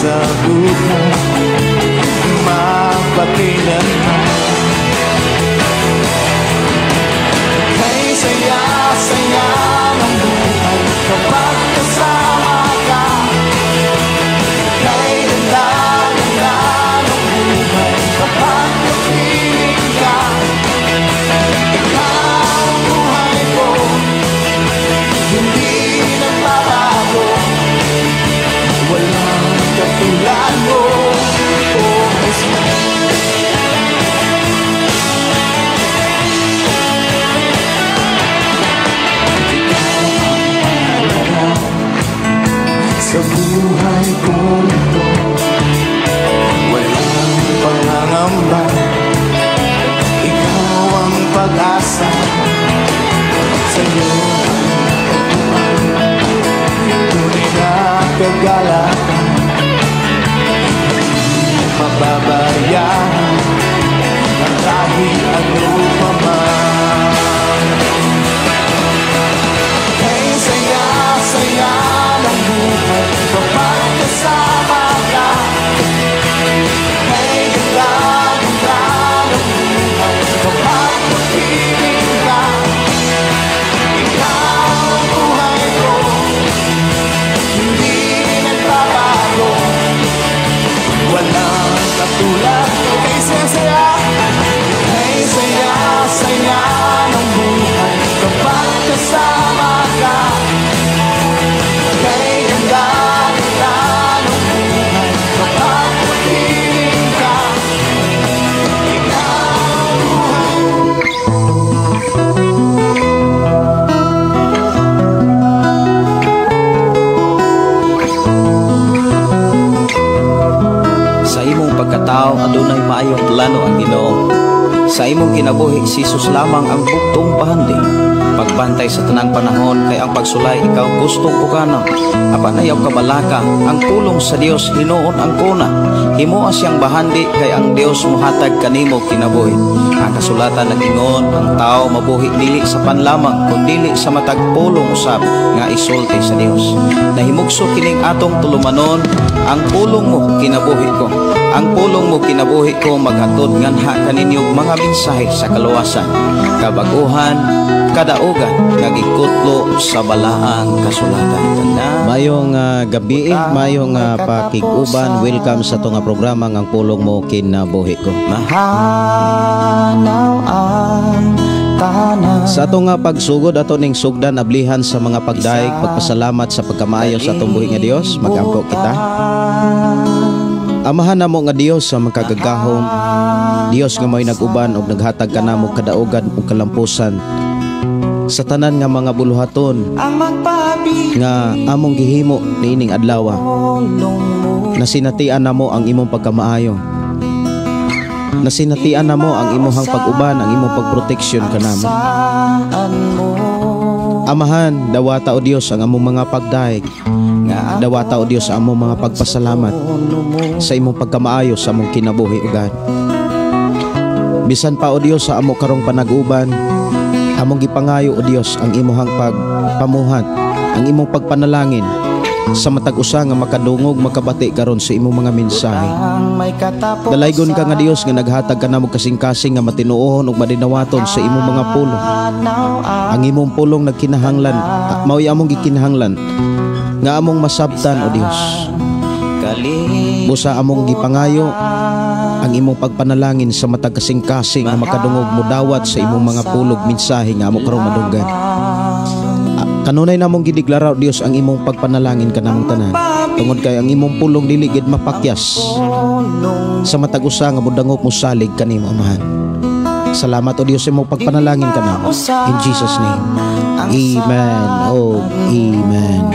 Sa buhay magpakailanman. Kay saya-saya ng buhay kapag kasama ka. Kay ganda-ganda ng buhay kapag kapiling ka. Ikaw ang buhay ko, hindi nagbabago. Walang katulad mo, oh Jesus. Ikaw ang mahalaga sa buhay kong ito. Walang pangangamba, ikaw ang pag-asa. Sa'yo ang natagpuan, tunay na kagalakan. Hindi mababayaan ang kahit ano pa man. Kay saya-saya ng buhay kapag kasama ka. Kay ganda-ganda ng buhay kapag kapiling ka. Ikaw ang buhay ko, hindi nagbabago. Walang katulad mo. Kay saya-saya, kay saya-saya ng buhay kapag kasama ka. Kay ganda-ganda ng buhay kapag kapiling ka. Ikaw ang buhay. Sa imong pagkatao adunay maayong plano ang Ginoo. Sa imong kinabuhi si Jesus lamang ang buktong pahandi. Pagbantay sa tanang panahon kay ang pagsulay ikaw gustong pukanon. Apan ayaw kabalaka ang pulong sa Dios hinuon ang kuna. Himoa siyang bahandi kay ang Dios mohatag kanimo kinabuhi. Ang kasulatan nag-ingon ang tao mabuhi dili sa panlamang kun dili sa matag pulong usab nga isulti sa Dios. Nahimugso kining atong tulumanon, ang pulong mo kinabuhi ko. Ang pulong mo kinabuhi ko maghatod nganha kaninyo mga mensahe sa kaluwasan, kabaguhan, kadaugan nga gikutlo sa balaang kasulatan. Mayong gabi, mayong pakig-uban, welcome sa ato nga programa ng Pulong Mo Kinabuhi Ko. Mahanaw ang tanan. Sa ato nga pagsugod ato ning sugdan ablihan sa mga pagdaig, pagpasalamat sa pagkamaayo sa atong buhi nga Dios, magampo kita. Amahan namo nga Dios sa makagagahom, Dios nga mo'y nag-uban og naghatag kanamo kadaugan ug kalampusan sa tanan nga mga buluhaton nga among gihimo niining adlaw. Nasinatian namo ang imong pagkamaayo. Nasinatian namo ang imuhang pag-uban, ang imong pagproteksyon kanamo. Amahan, dawata o Dios ang among mga pagdaig. Dawata o Dios ang among mga pagpasalamat sa imong pagkamaayo sa among kinabuhi, o God. Bisan pa o Dios sa amo karong panag-uban, among gipangayo o Dios ang imuhang pagpamuhat, ang imong pagpanalangin sa matag usa nga makadungog, makabati karon sa imong mga mensahe. Dalaygon ka nga Dios nga naghatag ka namo kasing-kasing nga matinuohon ug madinawaton sa imong mga pulong. Ang imong pulong nagkinahanglan, mao'y among gikinahanglan nga among masabtan o Dios. Busa among gipangayo ang imong pagpanalangin sa matag kasing-kasing nga makadungog modawat sa imong mga pulog mensahe nga amo karong madunggan. Kanunay namong gideklara o Dios ang imong pagpanalangin kanamong tanan. Tungod kay ang imong pulong dili gid mapakyas sa matag usa nga modangop mosalig kanimo, Amahan. Salamat o Dios sa imong pagpanalangin kanamo. In Jesus name. Amen. Oh, amen.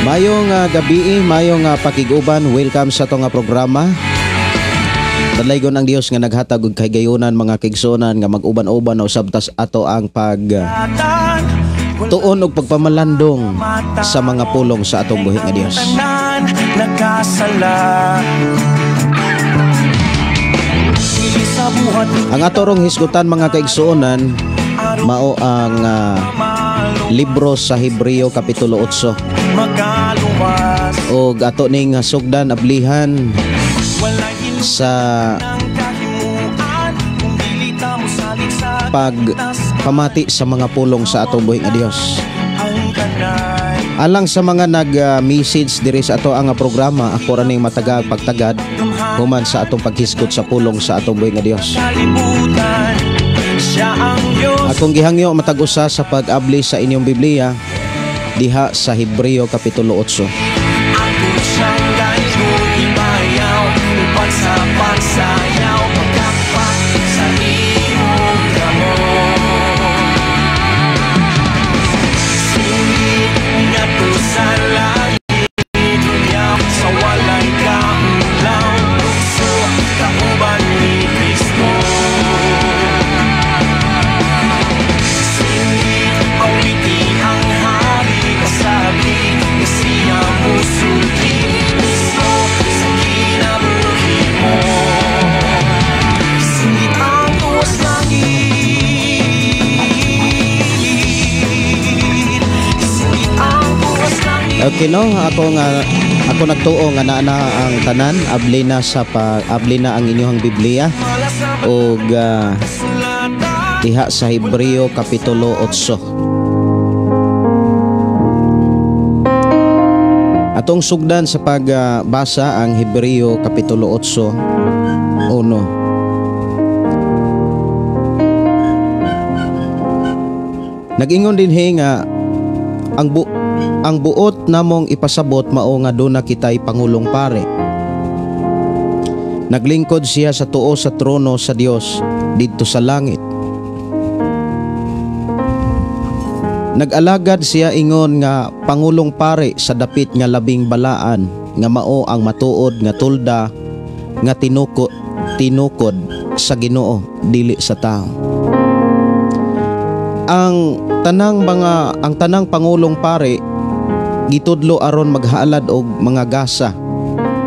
Mayong gabi, mayong pakig-uban, welcome sa ato nga programa. Dalaygon ang Dios nga naghatag og kahigayunan mga kaigsuonan nga mag-uban-uban usab tas ato ang pag tuon og pagpamalandong sa mga pulong sa atong buhi nga Dios. Ang ato rong hisgutan mga kaigsuonan, Mao ang libro sa Hebreo Kapitulo 8. Og ato ning sugdan, ablihan sa pagpamati sa mga pulong sa atong buhi nga Dios. Alang sa mga nag-message diri sa ato ang programa, ako ra ning matagag pagtagad human sa atong paghisgot sa pulong sa atong buhi nga Dios. Akong gihangyo matag usa sa pag-abli sa inyong Biblia diha sa Hebreo Kapitulo 8. Okay, no, ako nagtuo nga naa na ang tanan, abli na sa abli na ang inyong Biblia og diha sa Hebreo Kapitulo 8. Atong sugdan sa pagbasa ang Hebreo Kapitulo 8:1. Nag-ingon dinhi nga ang buot namong ipasabot mao nga duna kitay pangulong pare. Naglingkod siya sa tuo sa trono sa Dios didto sa langit. Nag-alagad siya ingon nga pangulong pare sa dapit nga labing balaan nga mao ang matuod nga tulda nga tinukod sa Ginoo dili sa tao. Ang tanang pangulong pare gitudlo aron maghalad og mga gasa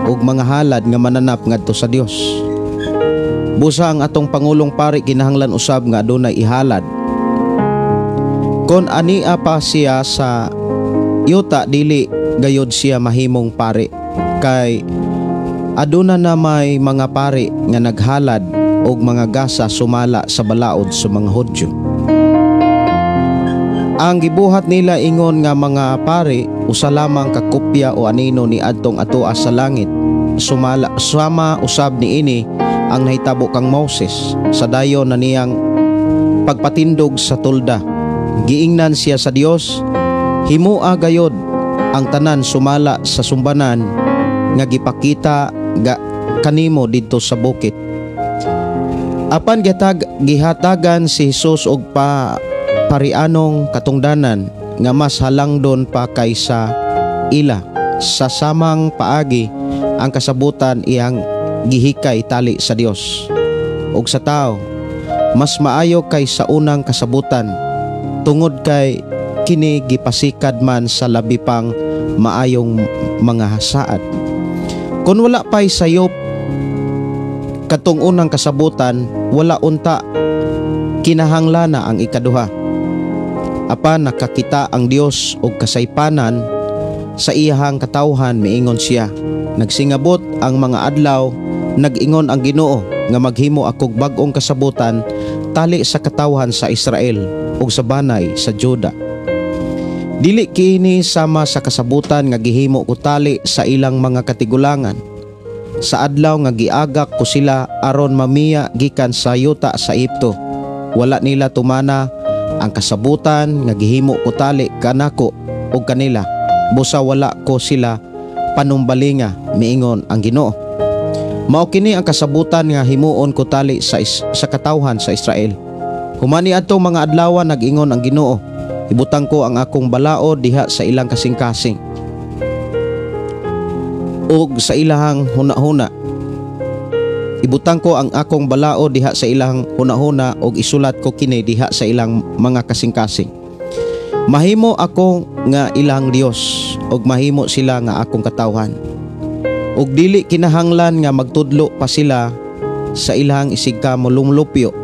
og mga halad nga mananap ngadto sa Dios. Busa ang atong pangulong pare kinahanglan usab nga adunay ihalad. Kon ania pa siya sa yuta, dili gayod siya mahimong pare, kay aduna na may mga pare nga naghalad og mga gasa sumala sa balaod sa mga Hudyo. Ang gibuhat nila ingon nga mga pare usa lamang ka kopya o anino ni adtong atoa sa langit. Sumala sama usab niini ang nahitabo kang Moses sa dayon na niyang pagpatindog sa tolda. Giingnan siya sa Dios, himua gayod ang tanan sumala sa sumbanan nga gipakita ga kanimo didto sa bukid. Apan gihatagan si Jesus og parianong katungdanan nga mas halangdon pa kaysa ila. Sa samang paagi ang kasabutan iyang gihikay tali sa Dios ug sa tao, mas maayo kay sa unang kasabutan, tungod kay kini gipasikad man sa labi pang maayong mga saad. Kon wala pay sayop katong unang kasabutan, wala unta kinahanglana ang ikaduha. Apan nakakita ang Dios og kasaypanan sa iyahang katawhan, miingon siya. Nagsingabot ang mga adlaw, nag-ingon ang Ginoo nga maghimo akog bag-ong kasabutan tali sa katawhan sa Israel ug sa banay sa Juda. Dili kini sama sa kasabutan nga gihimo ko tali sa ilang mga katigulangan sa adlaw nga giagak ko sila aron mamiya gikan sa yuta sa Ehipto. Wala nila tumana ang kasabutan nga gihimo ko tali kanako og kanila, busa wala ko sila panumbalinga, miingon ang Ginoo. Mao kini ang kasabutan nga himuon ko tali sa katawhan sa Israel. Humani adtong mga adlaw, nag-ingon ang Ginoo, ibutang ko ang akong balaod diha sa ilang kasing-kasing ug sa ilahang hunahuna. Ibutang ko ang akong balaod diha sa ilang hunahuna ug isulat ko kini diha sa ilang mga kasing-kasing. Mahimo ako nga ilang Dios ug mahimo sila nga akong katawhan. Ug dili kinahanglan nga magtudlo pa sila sa ilang isig ka mulumlupyo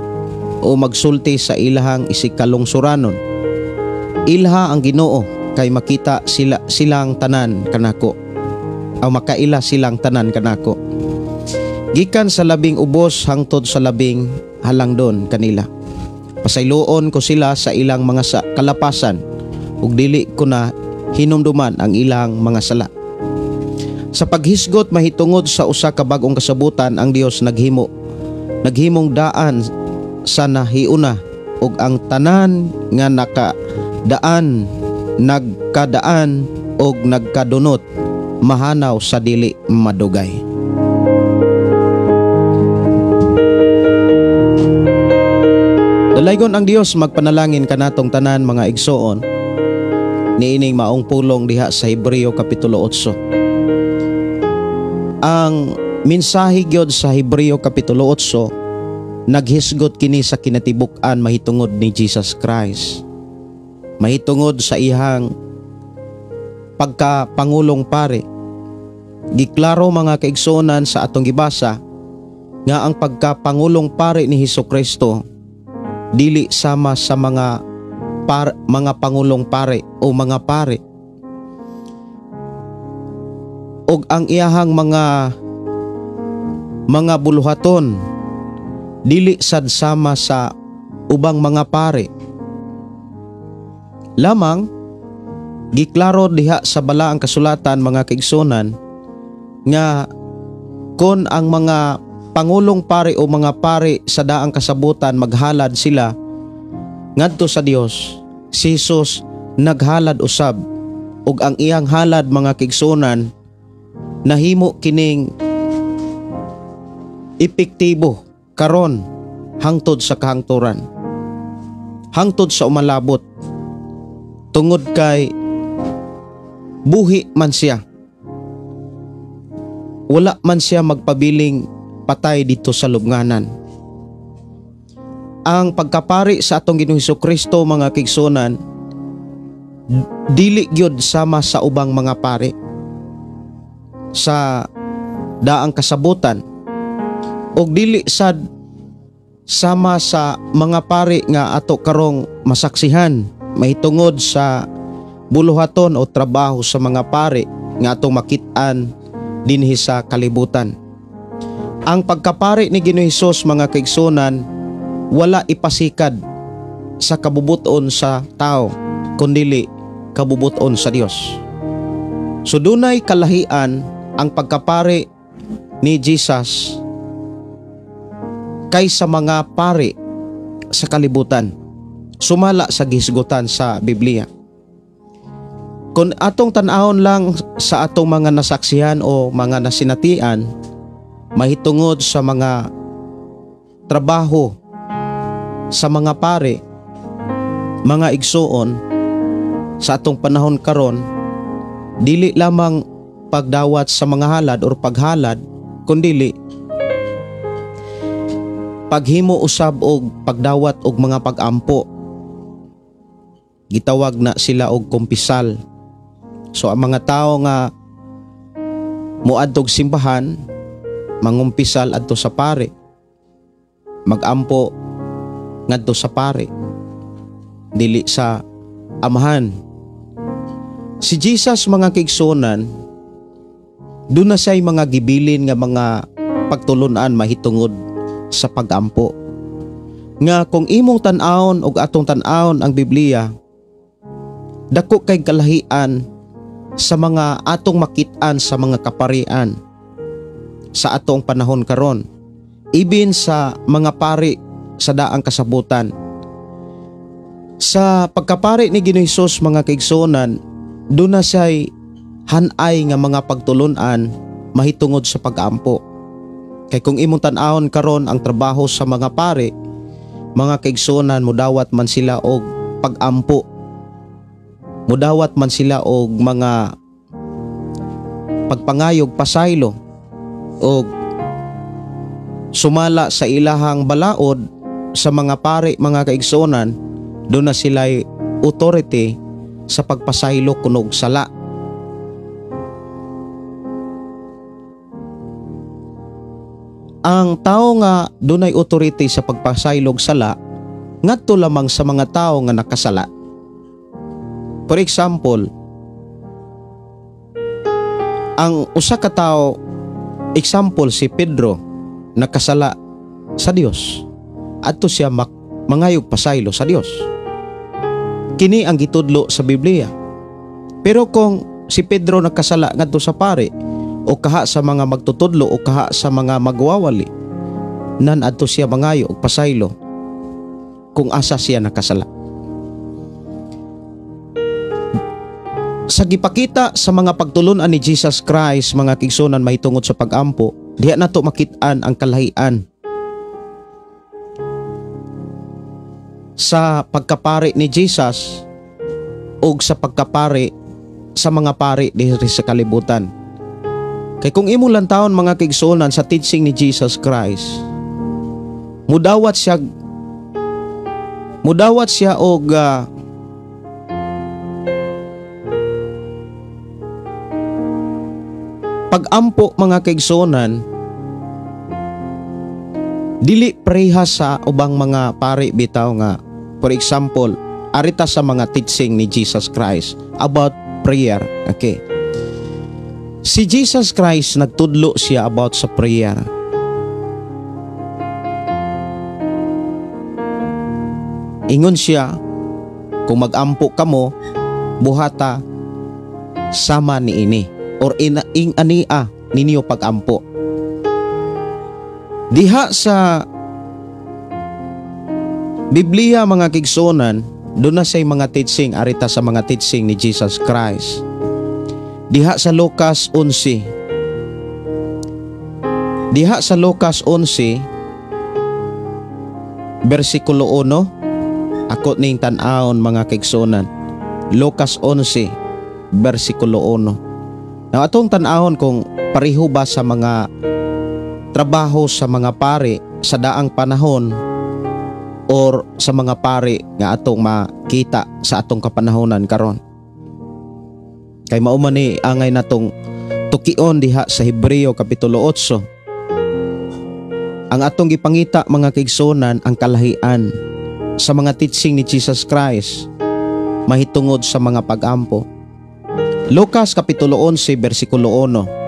o magsulti sa ilahang isikalungsuranon. Ilha ang Ginoo kay makita sila silang tanan kanako. O makaila silang tanan kanako. Gikan sa labing ubos hangtod sa labing halangdon kanila. Pasayloon ko sila sa ilang mga sa kalapasan ug dili ko na hinumduman ang ilang mga sala. Sa paghisgot mahitungod sa usa ka bag-ong kasabutan, ang Dios naghimong daan sa nahiuna ug ang tanan nga nakadaan, nagkadaan og nagkadunot mahanaw sa dili madugay. Dalaygon ang Dios, magpanalangin kanatong tanan mga igsoon niining maong pulong diha sa Hebreo Kapitulo 8. Ang mensahe gyud sa Hebreo Kapitulo 8 naghisgot kini sa kinatibuk-an mahitungod ni Jesus Christ. Mahitungod sa iyang pagkapangulong pare. Giklaro mga kaigsuonan sa atong gibasa nga ang pagkapangulong pare ni Hesukristo dili sama sa mga pangulong pare o mga pare. Og ang iyahang mga buluhaton dili sad sama sa ubang mga pare. Lamang giklaro diha sa balaang kasulatan mga kaigsunan nga kon ang mga pangulong pare o mga pare sa daang kasabutan maghalad sila ngadto sa Dios, si Jesus naghalad usab ug ang iyang halad mga kaigsunan nahimo kining epektibo karon hangtod sa kahangturan, hangtod sa umalabot, tungod kay buhi man siya. Wala man siya magpabiling patay dito sa lubnganan. Ang pagkapari sa atong Ginoong Hesukristo mga kaigsunan dili gyud sama sa ubang mga pari sa daang kasabutan og dili sad sama sa mga pari nga ato karong masaksihan mahitungod sa buluhaton o trabaho sa mga pari nga atong makit-an dinhi sa kalibutan. Ang pagkapari ni Ginoong Hesus mga kaigsunan wala ipasikad sa kabubuton sa tao kundili kabubuton sa Dios. So dunay kalahian ang pagkapari ni Jesus kaysa mga pari sa kalibutan, sumala sa gihisgutan sa Biblia. Kung atong tan-awon lang sa atong mga nasaksihan o mga nasinatian mahitungod sa mga trabaho sa mga pare, mga igsuon sa atong panahon karon, dili lamang pagdawat sa mga halad or paghalad, kundili paghimo usab og pagdawat og mga pagampo. Gitawag na sila og kumpisal. So ang mga tao nga moadtog simbahan, mangumpisal adto sa pare, magampo ngadto sa pare, dili sa amahan. Si Jesus mga kaigsunan, doon na siya'y mga gibilin nga mga pagtulunan mahitungod sa pagampo. Nga kung imong tan-awon og atong tan-awon ang Biblia, dako kay kalahian sa mga atong makit-an sa mga kaparian sa atong panahon karon, ibin sa mga pari sa daang kasabutan. Sa pagkapari ni Ginoong Hesus mga kaigsuonan, doon na siya'y hanay nga mga pagtulunan mahitungod sa pagampo. Kay kung imong tan-awon karon ang trabaho sa mga pari, mga kaigsuonan, mudawat man sila og pagampo, mudawat man sila og mga pagpangayog pasaylo og sumala sa ilahang balaod sa mga pari mga kaigsuonan, doon na sila'y authority sa pagpasaylo kunog sala. Ang tao nga dunay authority sa pagpasaylog sala, ngadto lamang sa mga tao nga nakasala. For example, ang usa ka tawo, example si Pedro, nakasala sa Dios. Adto siya mangayog pasaylo sa Dios. Kini ang gitudlo sa Biblia. Pero kung si Pedro nakasala ngadto sa pare o kaha sa mga magtutudlo o kaha sa mga magwawali, nan adto siya mangayo og pasaylo kung asa siya nakasala. Sa gipakita sa mga pagtulunan ni Jesus Christ, mga kigsunan, mahitungod sa pagampo, diha nato makit-an ang kalahian sa pagkapari ni Jesus ug sa pagkapari sa mga pari diri sa kalibutan. Kay kung imo lang taon, mga kigsunan, sa teaching ni Jesus Christ, mudawat siya og pagampo, mga kaigsunan, dili preha sa ubang mga pari bitaw nga, for example, arita sa mga teaching ni Jesus Christ about prayer. Okay. Si Jesus Christ nagtudlo siya about sa prayer. Ingon siya, kung magampo kamo, buhata sama niini or ing ania ninyo pagampo. Diha sa Biblia, mga kigsunan, doon na siya'y mga teaching, arita sa mga teaching ni Jesus Christ. Diha sa Lucas 11. Diha sa Lucas 11, versikulo 1, ako ning tan-awon, mga kigsunan. Lucas 11, versikulo 1. Now, atong tan-awon kung pareho ba sa mga trabaho sa mga pare sa daang panahon or sa mga pare nga atong makita sa atong kapanahonan karon. Kay mao man ni angay natong tukion diha sa Hebreo kapitulo 8. Ang atong gipangita, mga kaigsunan, ang kalahian sa mga teaching ni Jesus Christ mahitungod sa mga pagampo. Lucas kapitulo 11 versikulo 1.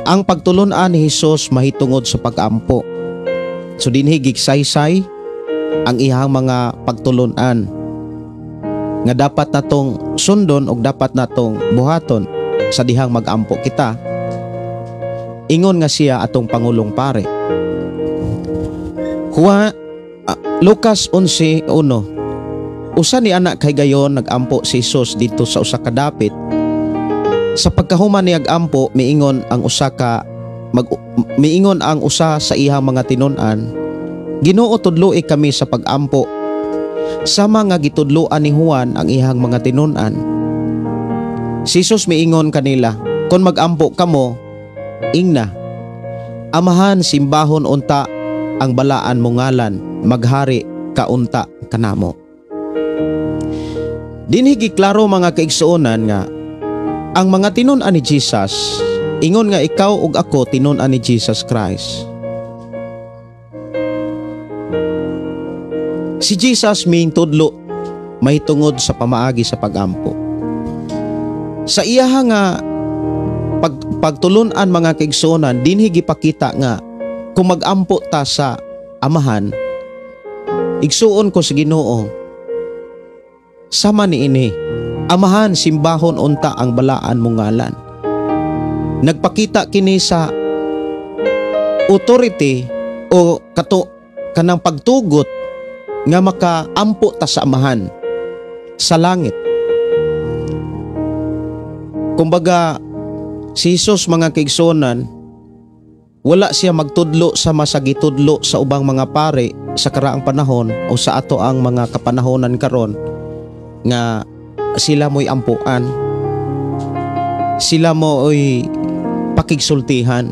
Ang pagtulun-an ni Hesus mahitungod sa pagampo. So dinhi gigsaysay ang iyang mga pagtulun-an nga dapat natong sundon og dapat natong buhaton sa dihang magampo kita. Ingon nga siya atong pangulong pare. Lucas 11:1. Usa ni anak kay gayon nagampo si Hesus didto sa usa ka dapit. Sa pagkahuman ni agampo, miingon ang usa sa iyang mga tinun-an, Ginoo, tudloi kami sa pagampo, sama nga gitudloan ni Juan ang iyang mga tinun-an. Si Hesus miingon kanila, kon magampo kamo, ingna, Amahan, simbahon unta ang balaan mo ngalan, maghari kaunta kanamo. Dinhi giklaro, mga kaigsuonan, nga ang mga tinun-an ni Jesus, ingon nga ikaw ug ako tinun-an ni Jesus Christ. Si Jesus mingtudlo mahitungod sa pamaagi sa pagampo. Sa iyaha nga pagtulun-an, mga kaigsuonan, dinhi gipakita nga kung magampo ta sa Amahan, igsuon ko sa Ginoo, sama niini, Amahan, simbahon unta ang balaan mong ngalan. Nagpakita kini sa authority o kato kanang pagtugot nga makaampo ta sa Amahan sa langit. Kumbaga, si Jesus, mga kaigsuonan, wala siya magtudlo sa masagitudlo sa ubang mga pare sa karaang panahon o sa ato ang mga kapanahonan karon nga sila mo'y ampuan, sila mo'y pakigsultihan.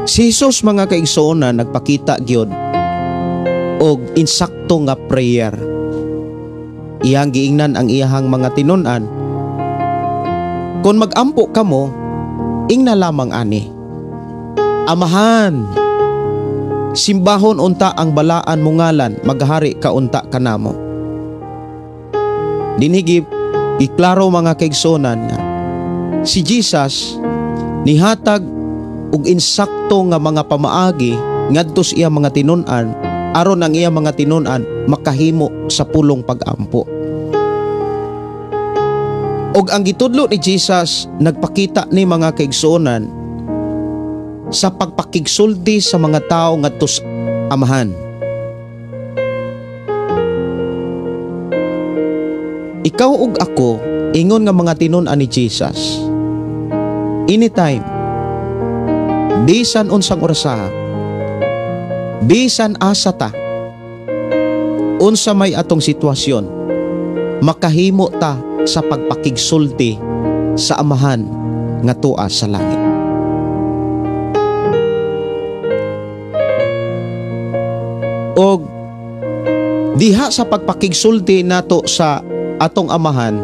Si Jesus, mga kaigsuonan, nagpakita gyud og insakto nga prayer. Iyang giingnan ang iyahang mga tinun-an, kung magampo kamo, ingna lamang ani, Amahan, Simbahon unta ang balaan mo ngalan, maghari ka unta kanamo. Dinhi iklaro mga kaigsuonan nga si Jesus nihatag og insakto nga mga pamaagi ngadto sa iya mga tinun-an aron ang iya mga tinun-an makahimo sa pulong pag-ampo. Og ang gitudlo ni Jesus nagpakita ni mga kaigsuonan sa pagpakigsulti sa mga tao ngadto sa Amahan. Ikaw ug ako ingon nga mga tinun-an ni Jesus. Anytime, bisan unsang orasa, bisan asa ta, unsa may atong sitwasyon, makahimo ta sa pagpakigsulti sa Amahan nga tua sa langit. Og diha sa pagpakigsulti nato sa atong Amahan,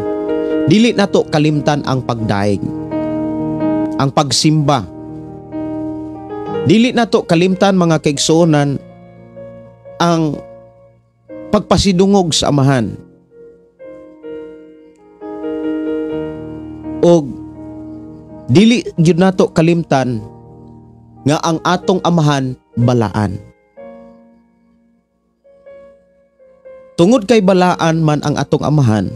dili nato kalimtan ang pagdaig, ang pagsimba. Dili nato kalimtan mga kaigsuonan ang pagpasidungog sa Amahan. Og dili gyud nato kalimtan nga ang atong Amahan balaan. Tungod kay balaan man ang atong Amahan,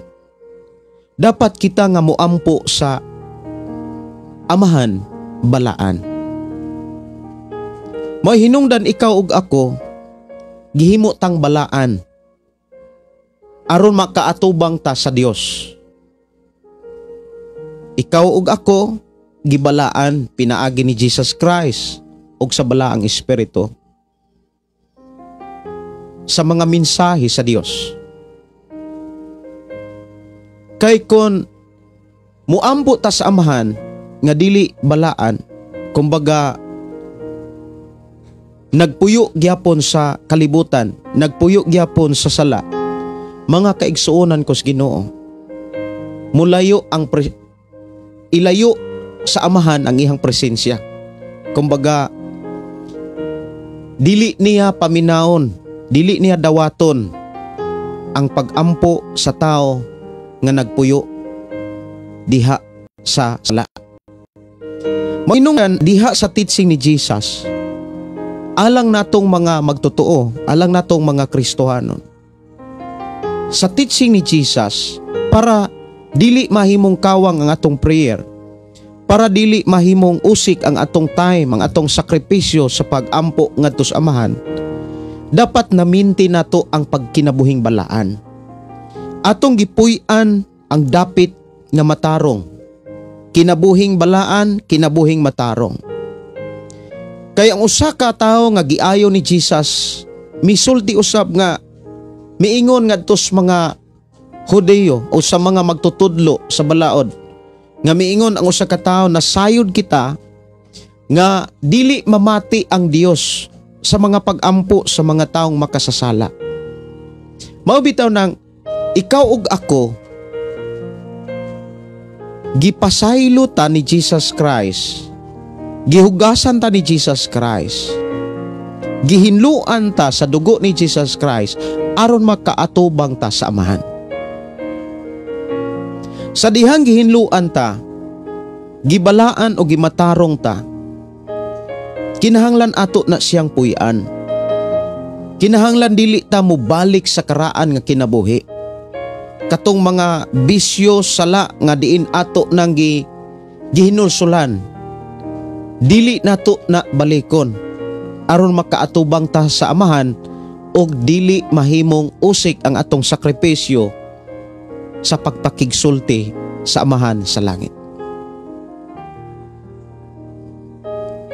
dapat kita nga moampo sa Amahan balaan. May hinungdan ikaw ug ako, gihimo tang balaan aron makaatubang ta sa Dios. Ikaw ug ako gibalaan pinaagi ni Jesus Christ ug sa balaang Espiritu sa mga mensahe sa Dios. Kay kon muampo ta sa Amahan nga dili balaan, kumbaga nagpuyo gyapon sa kalibutan, nagpuyo gyapon sa sala, mga kaigsuonan ko sa Ginoo, mulayo ang ilayo sa Amahan ang iyang presensya. Kumbaga dili niya paminaon, dili niya dawaton ang pagampo sa tao nga nagpuyo diha sa sala. Mainungan diha sa teaching ni Jesus, alang natong mga magtotoo, alang natong mga Kristohanon, sa teaching ni Jesus, para dili mahimong kawang ang atong prayer, para dili mahimong usik ang atong time, ang atong sakripisyo sa pagampo ngadto sa Amahan, dapat naminti nato ang pagkinabuhing balaan. Atong gipuy-an ang dapit nga matarong. Kinabuhing balaan, kinabuhing matarong. Kaya ang usa ka tawo nga giayo ni Jesus, misulti usab nga miingon ngadto sa mga Hudeyo o sa mga magtutudlo sa balaod, nga miingon ang usa ka tawo na sayod kita nga dili mamati ang Dios sa mga pagampo sa mga taong makasasala. Mao bitaw nang ikaw ug ako gipasaylo ta ni Jesus Christ, gihugasan ta ni Jesus Christ, gihinluan ta sa dugo ni Jesus Christ aron makaatubang ta sa Amahan. Sa dihang gihinluan ta, gibalaan o gimatarong ta, kinahanglan ato na siyang puy-an. Kinahanglan dili ta mobalik sa karaan nga kinabuhi. Katong mga bisyo sala nga diin ato nang gihinulsulan, dili nato na balikon aron makaatubang ta sa Amahan og dili mahimong usik ang atong sakripisyo sa pagpakigsulti sa Amahan sa langit.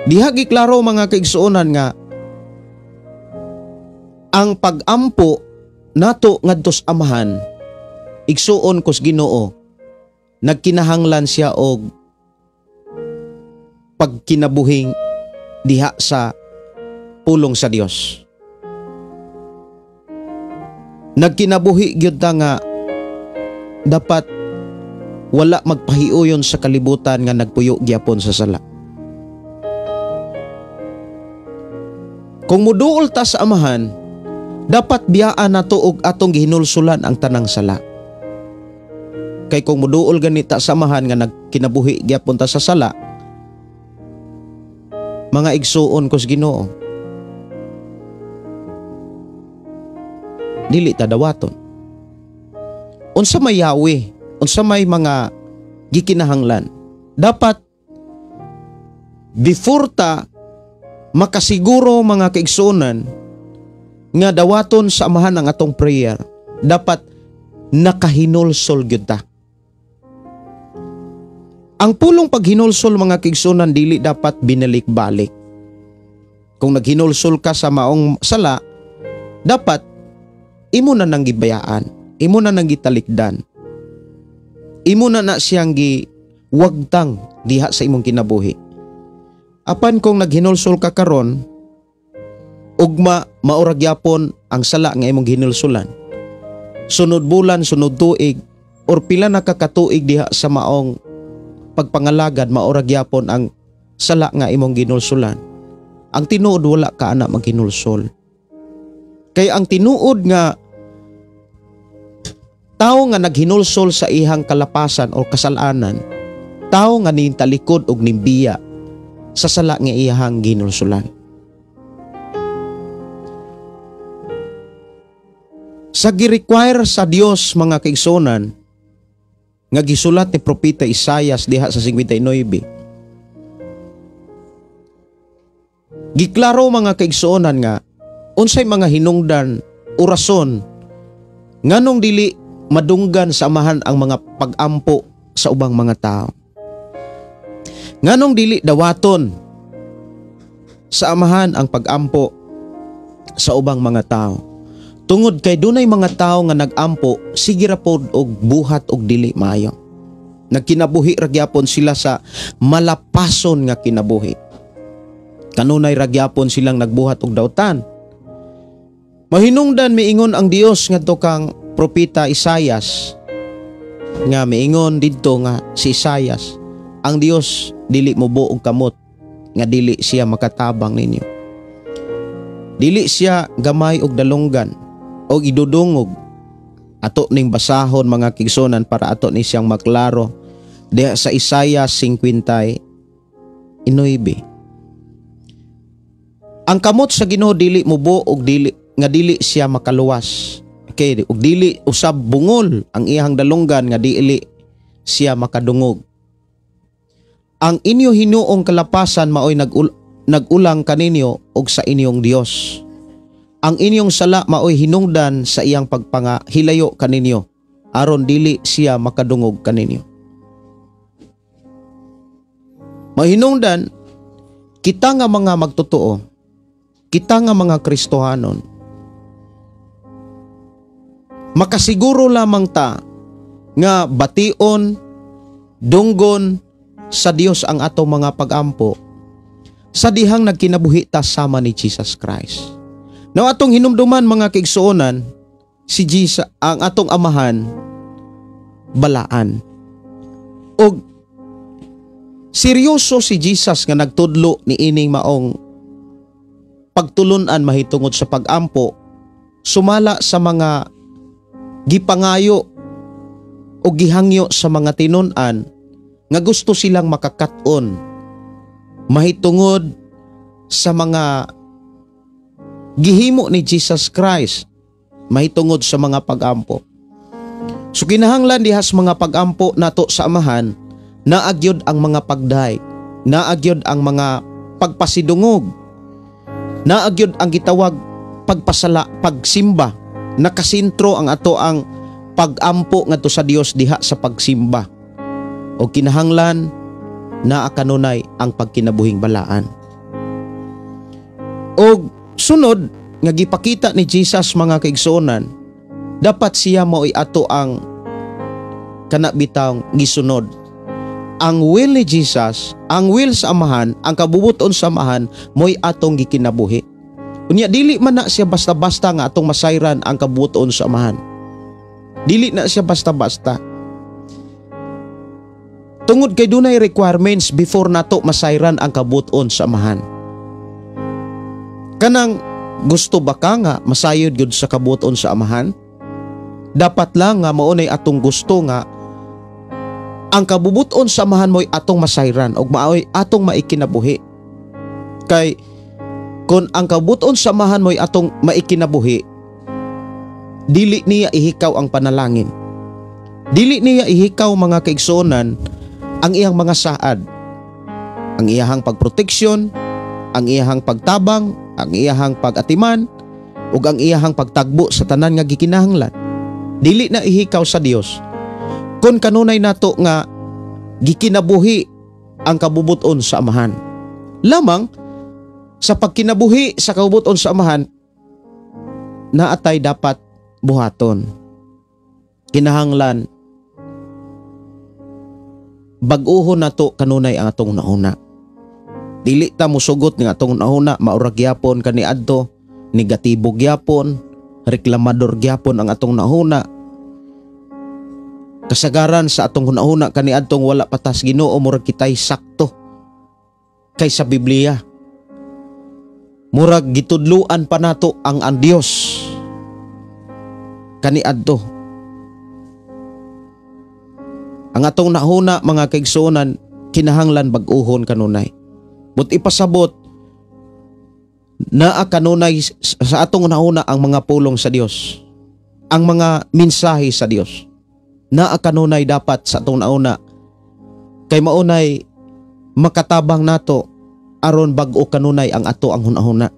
Diha giklaro mga kaigsuonan nga ang pagampo nato ngadto sa Amahan, igsuon kus Ginoo, nagkinahanglan siya og pagkinabuhing diha sa pulong sa Dios. Nagkinabuhi gyud ta nga dapat wala magpahiuyon sa kalibutan nga nagpuyo gyapon sa sala. Kung muduol ta sa Amahan, dapat biyaan nato og atong gihinulsulan ang tanang sala. Kay kung muduol ganita sa Amahan nga nagkinabuhi gyapon ta sa sala, mga igsuon ko sa Ginoo, dili ta dawaton. Unsa may yawi, unsa may mga gikinahanglan, dapat before ta makasiguro, mga kaigsuonan, nga dawaton sa Amahan ang atong prayer, dapat nakahinulsol gyud ta. Ang pulong paghinulsol, mga kaigsuonan, dili dapat binalik-balik. Kung naghinulsol ka sa maong sala, dapat imo na nang gibayaan, imo na nang gitalikdan, imo na na siyang giwagtang diha sa imong kinabuhi. Apan kung naghinulsol ka karon, ugma maura gyapon ang sala nga imong gihinulsulan. Sunod bulan, sunod tuig, or pila na ka katuig diha sa maong pagpangalagad, maura gyapon ang sala nga imong ginulsulan. Ang tinuod, wala ka ana maghinulsol. Kay ang tinuod nga tawo nga naghinulsol sa ihang kalapasan o kasalanan, tawo nga nintalikod og nimbiya sa sala nga iyahang ginulsulan. Sa gi-require sa Dios, mga kaigsuonan, nga gisulat ni Propeta Isayas diha sa 59, giklaro, mga kaigsuonan, nga unsay mga hinungdan o rason nganong dili madunggan sa Amahan ang mga pag-ampo sa ubang mga tao. Nganong dili dawaton sa Amahan ang pag-ampo sa ubang mga tao. Tungod kay dunay mga tao nga nag-ampo, sige ra pod og buhat og dili maayo. Nagkinabuhi ra gyapon sila sa malapason nga kinabuhi. Kanunay ra gyapon silang nagbuhat og dautan. Mahinungdan miingon ang Dios ngadto kang Propeta Isayas, nga miingon didto nga si Isayas, ang Dios dili mobo og kamot nga dili siya makatabang ninyo. Dili siya gamay og dalunggan og idudungog. Ato ning basahon, mga kigsunan, para ato ni siyang maklaro diha sa Isaiah 59. Ang kamot sa Ginoo dili mubo og dili nga dili siya makaluwas. Okay, og dili usab bungol ang iyang dalunggan nga dili siya makadungog. Ang inyo hinuong kalapasan maoy nagulang kaninyo og sa inyong Dios. Ang inyong sala maoy hinungdan sa iyang pagpangahilayo kaninyo, aron dili siya makadungog kaninyo. Mahinungdan kita nga mga magtotoo, kita nga mga Kristohanon, makasiguro lamang ta nga bation, dunggon sa Dios ang atong mga pagampo sa dihang nagkinabuhi ta sama ni Jesus Christ. Now atong hinumduman, mga kaigsuonan, si Jesus ang atong Amahan balaan. Og seryoso si Jesus nga nagtudlo ni ining maong pagtulunan mahitungod sa pagampo, sumala sa mga gipangayo o gihangyo sa mga tinun-an nga gusto silang makakat-on mahitungod sa mga gihimo ni Jesus Christ mahitungod sa mga pagampo. So kinahanglan dihas mga pagampo nato sa Amahan, naagyod ang mga pagdaig, naagyod ang mga pagpasidungog, naagyod ang gitawag pagpasala, pagsimba. Nakasentro ang ato ang pagampo ngadto sa Dios diha sa pagsimba. O kinahanglan naa kanunay ang pagkinabuhing balaan. Og sunod nga gipakita ni Jesus, mga kaigsuonan, dapat siya mao'y ato ang kana bitawng gisunod. Ang will ni Jesus, ang will sa Amahan, ang kabubuton sa Amahan mo'y atong gikinabuhi. Unya dili man na siya basta-basta nga atong masayran ang kabubuton sa Amahan. Dili na siya basta-basta. Tungod kay dunay requirements before nato masayran ang kabubuton sa Amahan. Kanang gusto ba ka nga masayod gyud sa kabuoton sa Amahan? Dapat lang nga maunay atong gusto nga ang kabubuton sa Amahan mo'y atong masayran og maoy atong maikinabuhi. Kay kung ang kabubuton sa Amahan mo'y atong maikinabuhi, dili niya ihikaw ang panalangin. Dili niya ihikaw, mga kaigsuonan, ang iyang mga saad. Ang iyahang pagproteksyon, ang iyahang pagtabang, ang iyahang pag-atiman, ug ang iyahang pagtagbo sa tanan nga gikinahanglan. Dili na ihikaw sa Dios kung kanunay nato nga gikinabuhi ang kabubuton sa Amahan. Lamang sa pagkinabuhi sa kabubuton sa Amahan, naatay dapat buhaton. Kinahanglan bag-uhon nato kanunay ang atong nauna. Dili ta musugot nga atong nauna maura gyapon kaniadto, negatibo gyapon, reklamador gyapon ang atong nahuna. Kasagaran sa atong hunahuna kaniadtong wala patas Ginoo, murag kitay sakto kaysa Biblia. Murag gitudluan pa nato ang Dios kaniadto. Ang atong nahuna, mga kaigsuonan, kinahanglan bag-uhon kanunay. But ipasabot naa kanunay sa atong nahuna ang mga pulong sa Dios, ang mga mensahe sa Dios. Naa kanunay dapat sa atong nauna kay maunay makatabang nato aron bag-o kanunay ang ato ang hunahuna.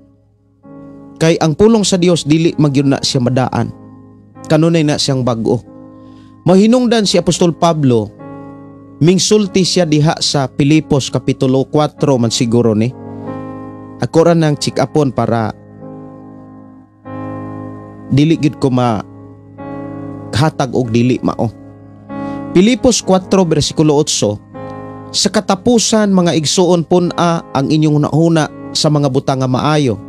Kay ang pulong sa Dios dili magyud na siya madaan. Kanunay na siyang bag-o. Mahinungdan si Apostol Pablo, mingsulti siya diha sa Pilipos Kapitulo 4 man siguro ni. Ako ra nang check-upon para dili gyud ko ma hatag og dili mao. Pilipos 4 bersikulo 8, sa katapusan, mga igsuon, pun-a ang inyong hunahuna sa mga butang nga maayo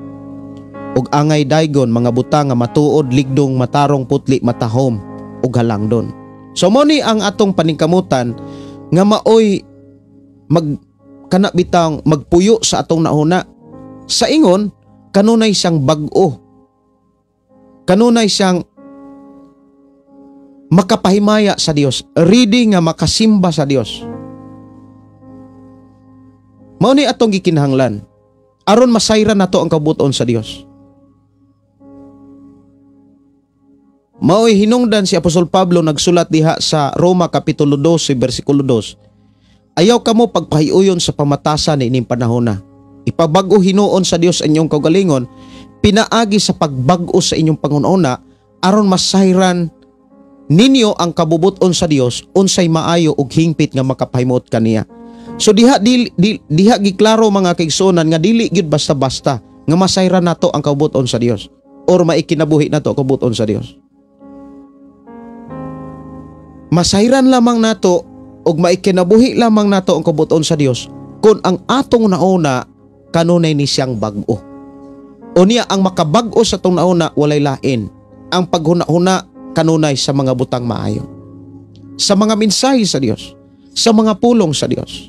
ug angay daygon, mga butang nga matuod, ligdong, matarong, putli, matahom ug halangdon. So mo ni ang atong paningkamutan nga maoy mag kana bitang magpuyo sa atong nahuna. Sa ingon kanunay siyang bag-o. Kanunay siyang makapahimaya sa Dios, ready nga makasimba sa Dios. Mao ni atong gikinahanglan aron masayran nato ang kabuton sa Dios. Mao'y hinungdan si Apostol Pablo nagsulat diha sa Roma Kapitulo 12 versikulo 2. Ayaw kamo pagpahiuyon sa pamatasan niining panahona. Ipabag-o hinuon sa Dios ang inyong kaugalingon, pinaagi sa pagbag-o sa inyong pangununa aron masayran ninyo ang kabubuton sa Dios unsay maayo ug hingpit nga makapahimuot kaniya. So diha diha giklaro, mga kaigsuonan, nga dili gyud basta-basta nga masayran nato ang kabubuton sa Dios or maikinabuhi nato ang kabubuton sa Dios. Masayran lamang nato ug maikinabuhi lamang nato ang kabubuton sa Dios kung ang atong nauna kanunay ni siyang bag-o. Unya ang makabag-o sa atong nauna walay lain ang paghuna-huna kanunay sa mga butang maayo, sa mga mensahe sa Dios, sa mga pulong sa Dios.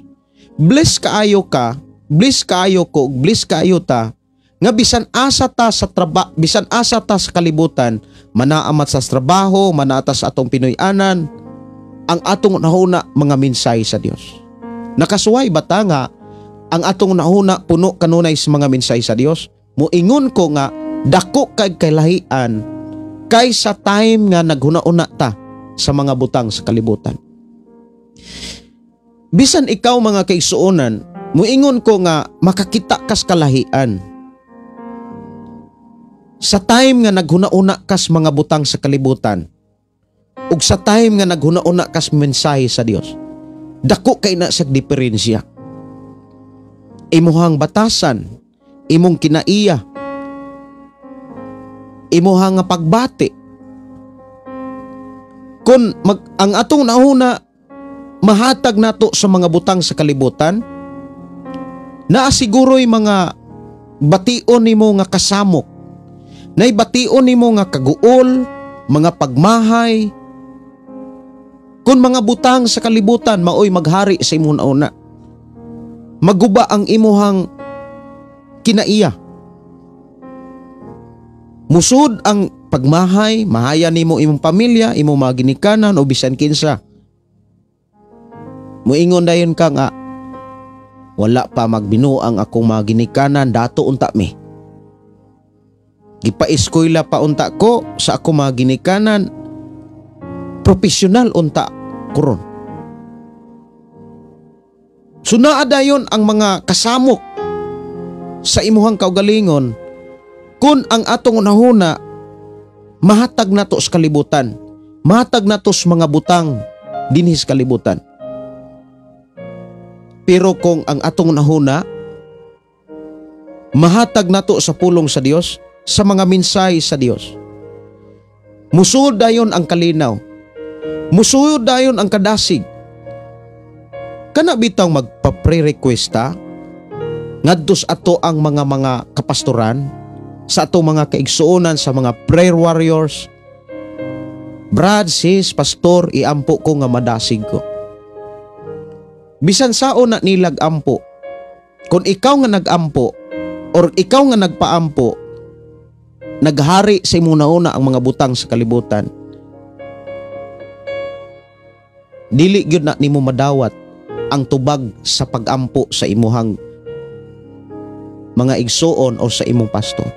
Bless kaayo ka, bless kaayo ko, bless kaayo ta nga bisan asa ta sa bisan asa ta sa kalibutan, manaamat sa trabaho, manaata sa atong Pinoy-anan, ang atong nahuna mga mensahe sa Dios. Nakasuway ba ta nga ang atong nahuna puno kanunay sa mga mensahe sa Dios? Moingon ko nga dako kay kalahian kaysa time nga naghuna-una ta sa mga butang sa kalibutan. Bisan ikaw, mga kaigsuonan, moingon ko nga makakita kas kalahian sa time nga naghuna-una kas mga butang sa kalibutan ug sa time nga naghuna-una kas mensahe sa Dios. Dako kay na sa diferensya. Imuhang batasan, imong kinaiya, imuhang nga pagbati. Kung ang atong nahuna mahatag nato sa mga butang sa kalibutan, naa siguro'y mga bation nimo nga kasamok, nay bation nimo nga kaguol, mga pagmahay. Kung mga butang sa kalibutan maoy maghari sa imong nauna, maguba ang imuhang kinaiya. Musud ang pagmahay, mahaya nimo imong pamilya, imong mga ginikanan o bisan kinsa. Muingon dayon ka nga wala pa magbinuang akong mga ginikanan, dato unta mi. Gipa-eskwela pa unta ko sa akong mga ginikanan, profesional unta kuron. So naa dayon ang mga kasamok sa imuhang kaugalingon kung ang atong unahuna mahatag nato sa kalibutan, mahatag nato sa mga butang dinhi sa kalibutan. Pero kung ang atong unahuna mahatag nato sa pulong sa Dios, sa mga mensahe sa Dios, musuod dayon ang kalinaw, musuod dayon ang kadasig. Kana bitaw magpa-pre-requesta ngadto sa ato ang mga kapastoran, sa atong mga kaigsuonan, sa mga prayer warriors. Brad, sis, pastor, iampo ko nga madasig ko. Bisan sao na nilag ampo, kung ikaw nga nagampo or ikaw nga nagpaampo, naghari sa imong nauna ang mga butang sa kalibutan, dili gyud na nimo madawat ang tubag sa pagampo sa imuhang mga igsuon o sa imong pastor.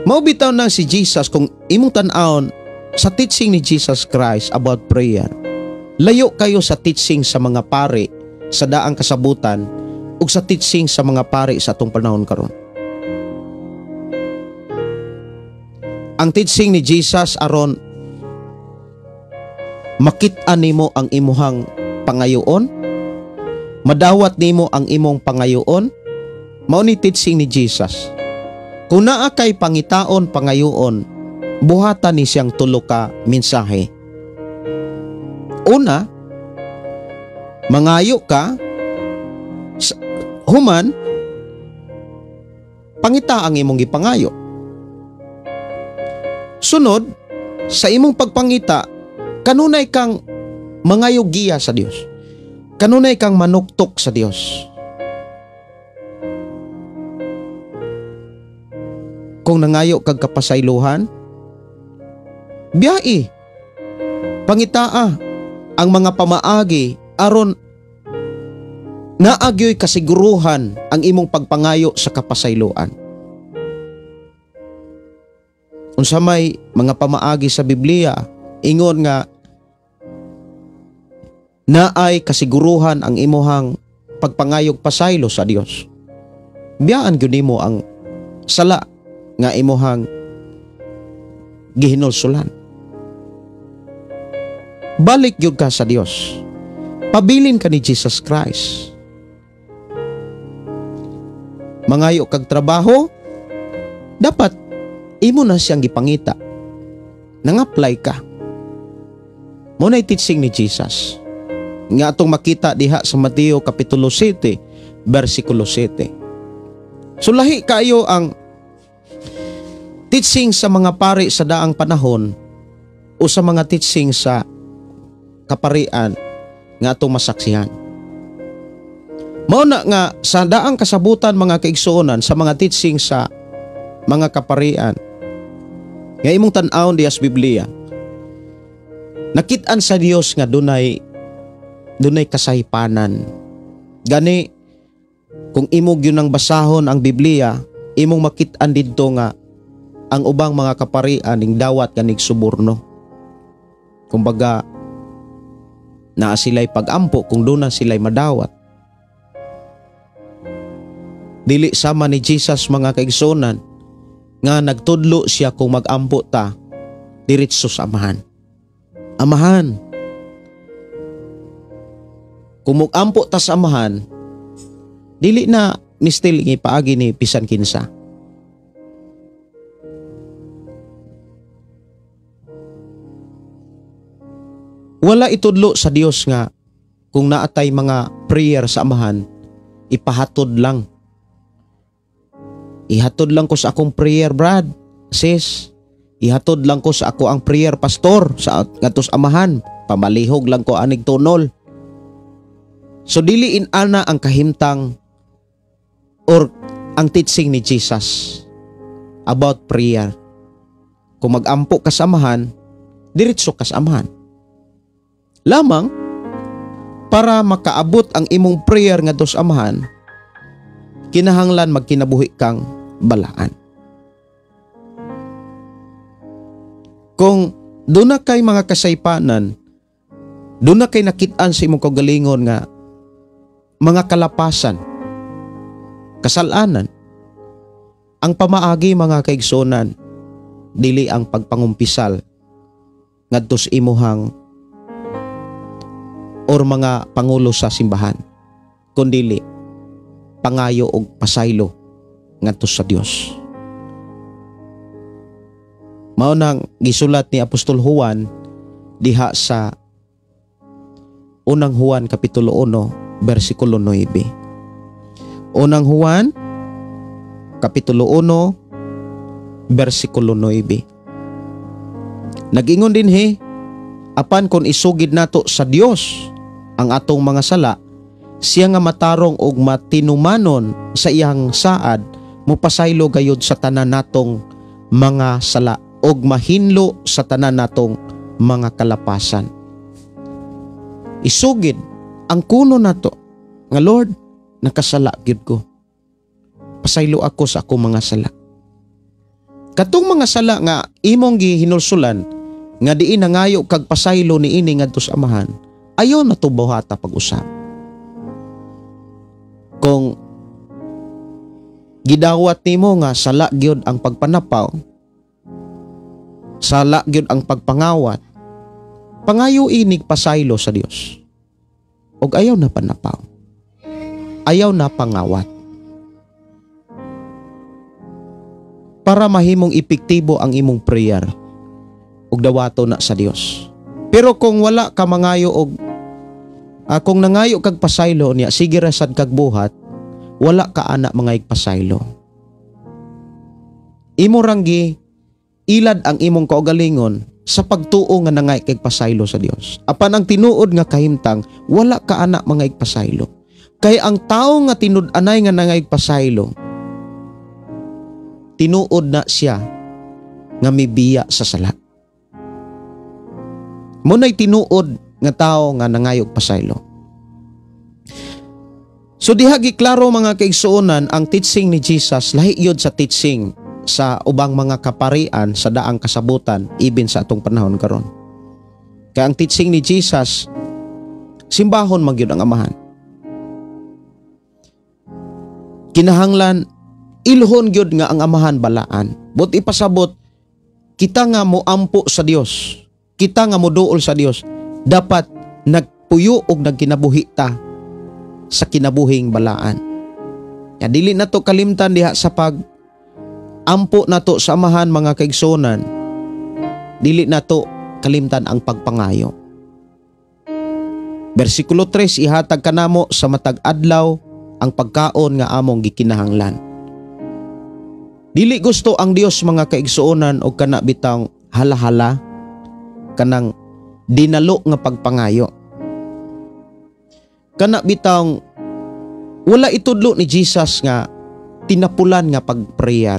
Mao bitaw nang si Jesus, kung imong tan-awon sa teaching ni Jesus Christ about prayer, layo kayo sa teaching sa mga pare sa daang kasabutan ug sa teaching sa mga pare sa atong panahon karon. Ang teaching ni Jesus aron makit-an nimo ang imuhang pangayoon, madawat nimo ang imong pangayoon, mao ni teaching ni Jesus. Kung naa kay pangitaon pangayoon, buhatan ni siyang tulo ka mensahe. Una, mangayo ka, human pangita ang imong gipangayo. Sunod, sa imong pagpangita, kanunay kang mangayo giya sa Dios. Kanunay kang manuktok sa Dios. Kung nangayo kag kapasaylohan, biyai, pangitaa ang mga pamaagi aron naagyoy kasiguruhan ang imong pagpangayo sa kapasayloan. Unsa may mga pamaagi sa Biblia, ingon nga naay kasiguruhan ang imuhang pagpangayog pasaylo sa Dios. Biyaan gyud nimo ang sala nga imuhang gihinulsulan. Balik gyud ka sa Dios. Pabilin ka ni Jesus Christ. Mangayo kag trabaho, dapat imo na siyang gipangita. Nang-apply ka. Mo nay teaching ni Jesus nga atong makita diha sa Mateo Kapitulo 7, versikulo 7. So lahi kayo ang teaching sa mga pari sa daang panahon o sa mga teaching sa kaparian nga atong masaksihan. Mao na nga sa daang kasabutan mga kaigsuonan sa mga teaching sa mga kaparian nga imong tan-awon diha sa Biblia, nakit-an sa Dios nga dunay kasahipanan. Gani kung imo gyud nang basahon ang Biblia, imong makit-an didto nga ang ubang mga kaparian ning dawat kanig suborno. Kumbaga naa sila'y pag-ampo kung doon na sila'y madawat. Dili sama ni Jesus mga kaigsuonan nga nagtudlo siya kung mag-ampo ta diretso sa Amahan. Amahan. Kung mag-ampo ta sa Amahan, dili na mistil ipaagi ni bisan kinsa. Wala itudlo sa Dios nga kung naatay mga prayer sa Amahan, ipahatod lang. Ihatod lang ko sa akong prayer, brad, sis. Ihatod lang ko sa ako ang prayer, pastor, sa ngadto sa Amahan. Pamalihog lang ko anig tunol. So dili inana ang kahimtang Or ang teaching ni Jesus about prayer. Kung magampo ka sa Amahan, diretso ka sa Amahan. Lamang, para makaabot ang imong prayer ngadto sa Amahan, kinahanglan magkinabuhi kang balaan. Kung doon na kay mga kasaypanan, doon na kay nakitaan sa imong kaugalingon nga mga kalapasan, kasalanan, ang pamaagi, mga kaigsunan, dili ang pagpangumpisal ngadto sa imuhang or mga pangulo sa simbahan, kundili pangayo og pasaylo ngadto sa Dios. Mao nang gisulat ni Apostol Juan diha sa Unang Juan Kapitulo 1 versikulo 9. Unang Juan Kapitulo 1 versikulo 9. Nag-ingon dinhi, apan kon isugid nato sa Dios ang atong mga sala, siya nga matarong og matinumanon sa iyang saad, mopasaylo gayud sa tanan natong mga sala og mahinlo sa tanan natong mga kalapasan. Isugid ang kuno nato nga, Lord, nakasala gyud ko. Pasaylo ako sa akong mga sala. Katong mga sala nga imong gihinulsulan nga diin nangayo kag pasaylo niini ngadto sa Amahan, ayaw na to buhata pag-usab. Kung gidawat nimo nga sala gyud ang pagpanapaw, sala gyud ang pagpangawat, pangayo inig pasaylo sa Dios. Og ayaw na panapaw, ayaw na pangawat. Para mahimong epektibo ang imong prayer og dawato na sa Dios. Pero kung wala ka mangayo og kung nangayo kag pasaylo niya, sige ra sad kag buhat, wala ka ana mangayog pasaylo. Imo rang gi ilad ang imong kaugalingon sa pagtuo nga nangay kag pasaylo sa Dios. Apan ang tinuod nga kahimtang, wala ka ana mangayog pasaylo. Kay ang tawo nga tinud-anay nga nangayog pasaylo, tinuod na siya nga mibiya sa sala. Muna'y tinuod nga tao nga nangayog pasaylo. So diha giklaro, mga kaigsuonan, ang teaching ni Jesus lahi yun sa teaching sa ubang mga kaparian sa daang kasabutan ibin sa atong panahon karon. Kaya ang teaching ni Jesus, simbahon man gyud ang Amahan. Kinahanglan ilhon gyud nga ang Amahan balaan. But ipasabot kita nga moampo sa Dios, kita nga moduol sa Dios, dapat nagpuyo og nagkinabuhi ta sa kinabuhing balaan. Ya, dili na to kalimtan diha sa pag ampo nato sa Amahan, mga kaigsunan, dili nato kalimtan ang pagpangayo. Bersikulo 3, ihatag kanamo sa matag adlaw ang pagkaon nga among gikinahanglan. Dili gusto ang Dios, mga kaigsuonan, og kana bitang halahala, kanang dinalo nga pagpangayo. Kana bitang wala itudlo ni Jesus nga tinapulan nga pagprayer.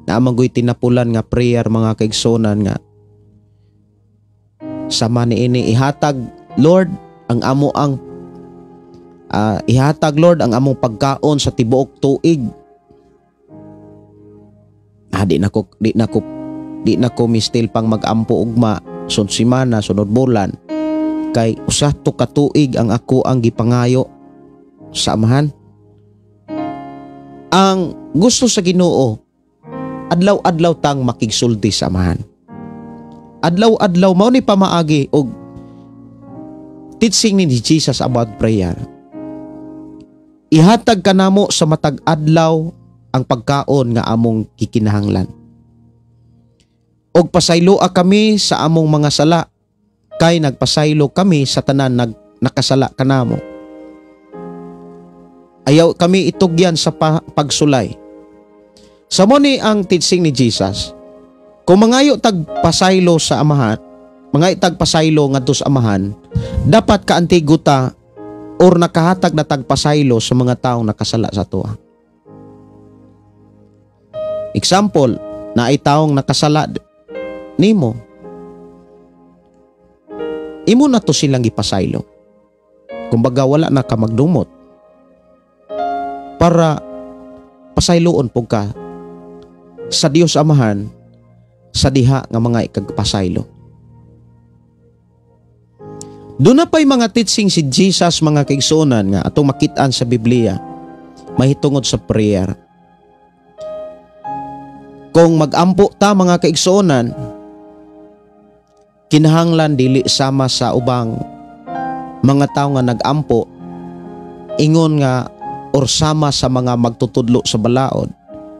Naamanggoy tinapulan nga prayer, mga kaigsuonan, nga sama niini, ihatag Lord ang amo ang ihatag Lord ang among pagkaon sa tibuok tuig. Di na ko mistil pang magampo ugma sunod semana, sunod bulan, kay usa to ka tuig ang ako ang gipangayo sa Amahan. Ang gusto sa Ginoo, adlaw-adlaw tang makigsulti sa Amahan. Adlaw-adlaw mao ni pamaagi og teaching ni Jesus about prayer. Ihatag kanamo sa matag adlaw ang pagkaon nga among gikinahanglan. Og pasayloa kami sa among mga sala, kay nagpasaylo kami sa tanan nakasala kanamo. Ayaw kami itugyan sa pagsulay. Sa mo ni ang teaching ni Jesus. Kung mangayo tag pasaylo sa Amahan, mangayo tag pasaylo ngadto sa Amahan, dapat kaantigo ta or nakahatag na tagpasaylo sa mga taong nakasala sa atoa. Example, naay taong nakasala nimo. Imo na to silang gipasaylo. Kumbaga wala na ka magdumot para pasayloon pug ka sa Dios Amahan sa diha nga mga ikagpasaylo. Doon na pa'y mga teaching si Jesus, mga kaigsuonan, nga atong makit-an sa Biblia mahitungod sa prayer. Kung magampo ta, mga kaigsuonan, kinahanglan dili sama sa ubang mga tao nga nagampo ingon nga or sama sa mga magtutudlo sa balaod.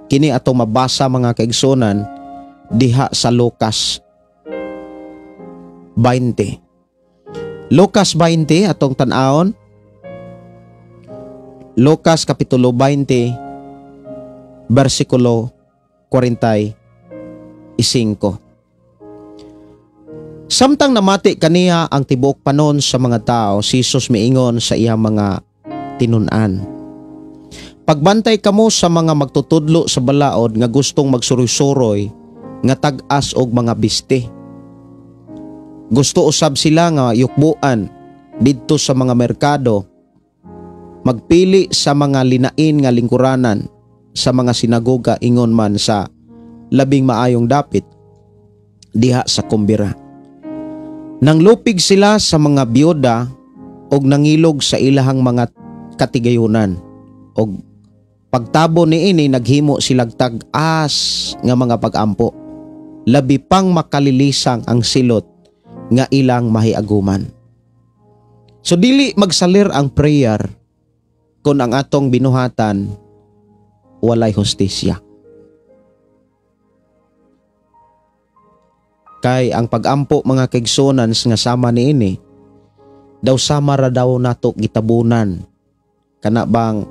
Kini atong mabasa, mga kaigsuonan, diha sa Lucas 20. Lucas 20 atong tan-awon. Lucas kapitulo 20 versikulo 45. Samtang namati kaniya ang tibuok panon sa mga tao, si Jesus miingon sa iyang mga tinun-an: "Pagbantay kamo sa mga magtutudlo sa balaod nga gustong magsuroy-suroy nga tag-as og mga biste. Gusto usab sila nga yukbuan didto sa mga merkado, magpili sa mga linain nga lingkuranan sa mga sinagoga ingon man sa labing maayong dapit diha sa kumbira. Nanglupig sila sa mga biyuda og nangilog sa ilahang mga katigayunan, og pagtabo niini naghimo silag tag-as nga mga pag-ampo, labi pang makalilisang ang silot nga ilang mahiaguman." So dili magsalir ang prayer kung ang atong binuhatan walay hustisya. Kay ang pag-ampo, mga kaigsuonan, nga sama niini, daw sama ra daw nato gitabunan, kana bang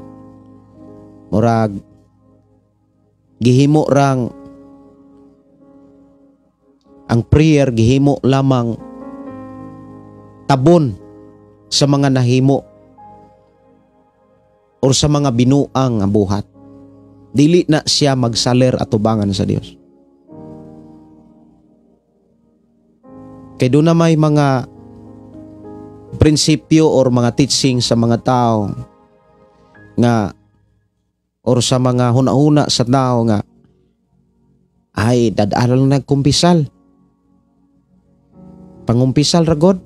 murag gihimo rang ang prayer, gihimo lamang tabon sa mga nahimo or sa mga binuang nga buhat. Dili na siya magsaler atubangan sa Dios. Kay doon na may mga prinsipyo or mga teaching sa mga tao nga or sa mga huna-huna sa tao nga ay dadaalan lang nagkumpisal. Pangumpisal ragod.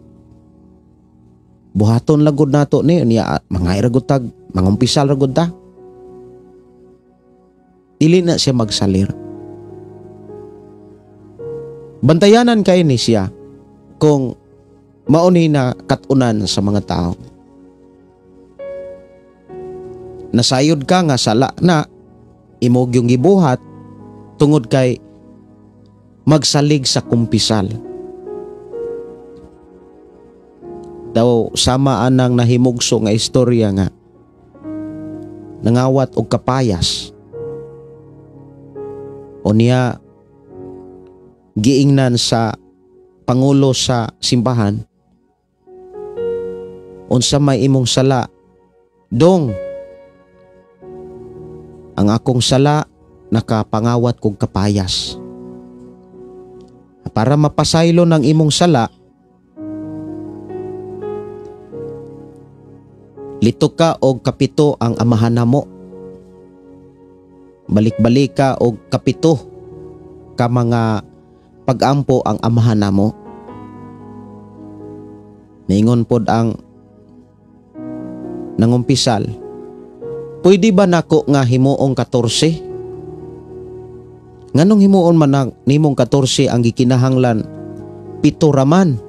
Buhaton lagod nato ni niya, mga iragod tag mangumpisal ragod ta. Dili na siya magsalir. Bantayanan kay ni siya kung mauni na katunan sa mga tao. Nasayod ka nga sala na imog yung gibuhat tungod kay magsalig sa kumpisal. Daw sama anang nahimugso nga istorya nga nangawat og kapayas. O niya giingnan sa pangulo sa simbahan, unsa may imong sala? Dong, ang akong sala nakapangawat kog kapayas. Para mapasaylo ng imong sala, lito ka og kapito ang amahan namo. Balik-balik ka og kapito ka mga pag-ampo ang amahan namo. Ningon pod ang nangumpisal, pwede ba nako nga himuong 14? Nganong himuon man ang nimong 14 ang gikinahanglan 7 raman?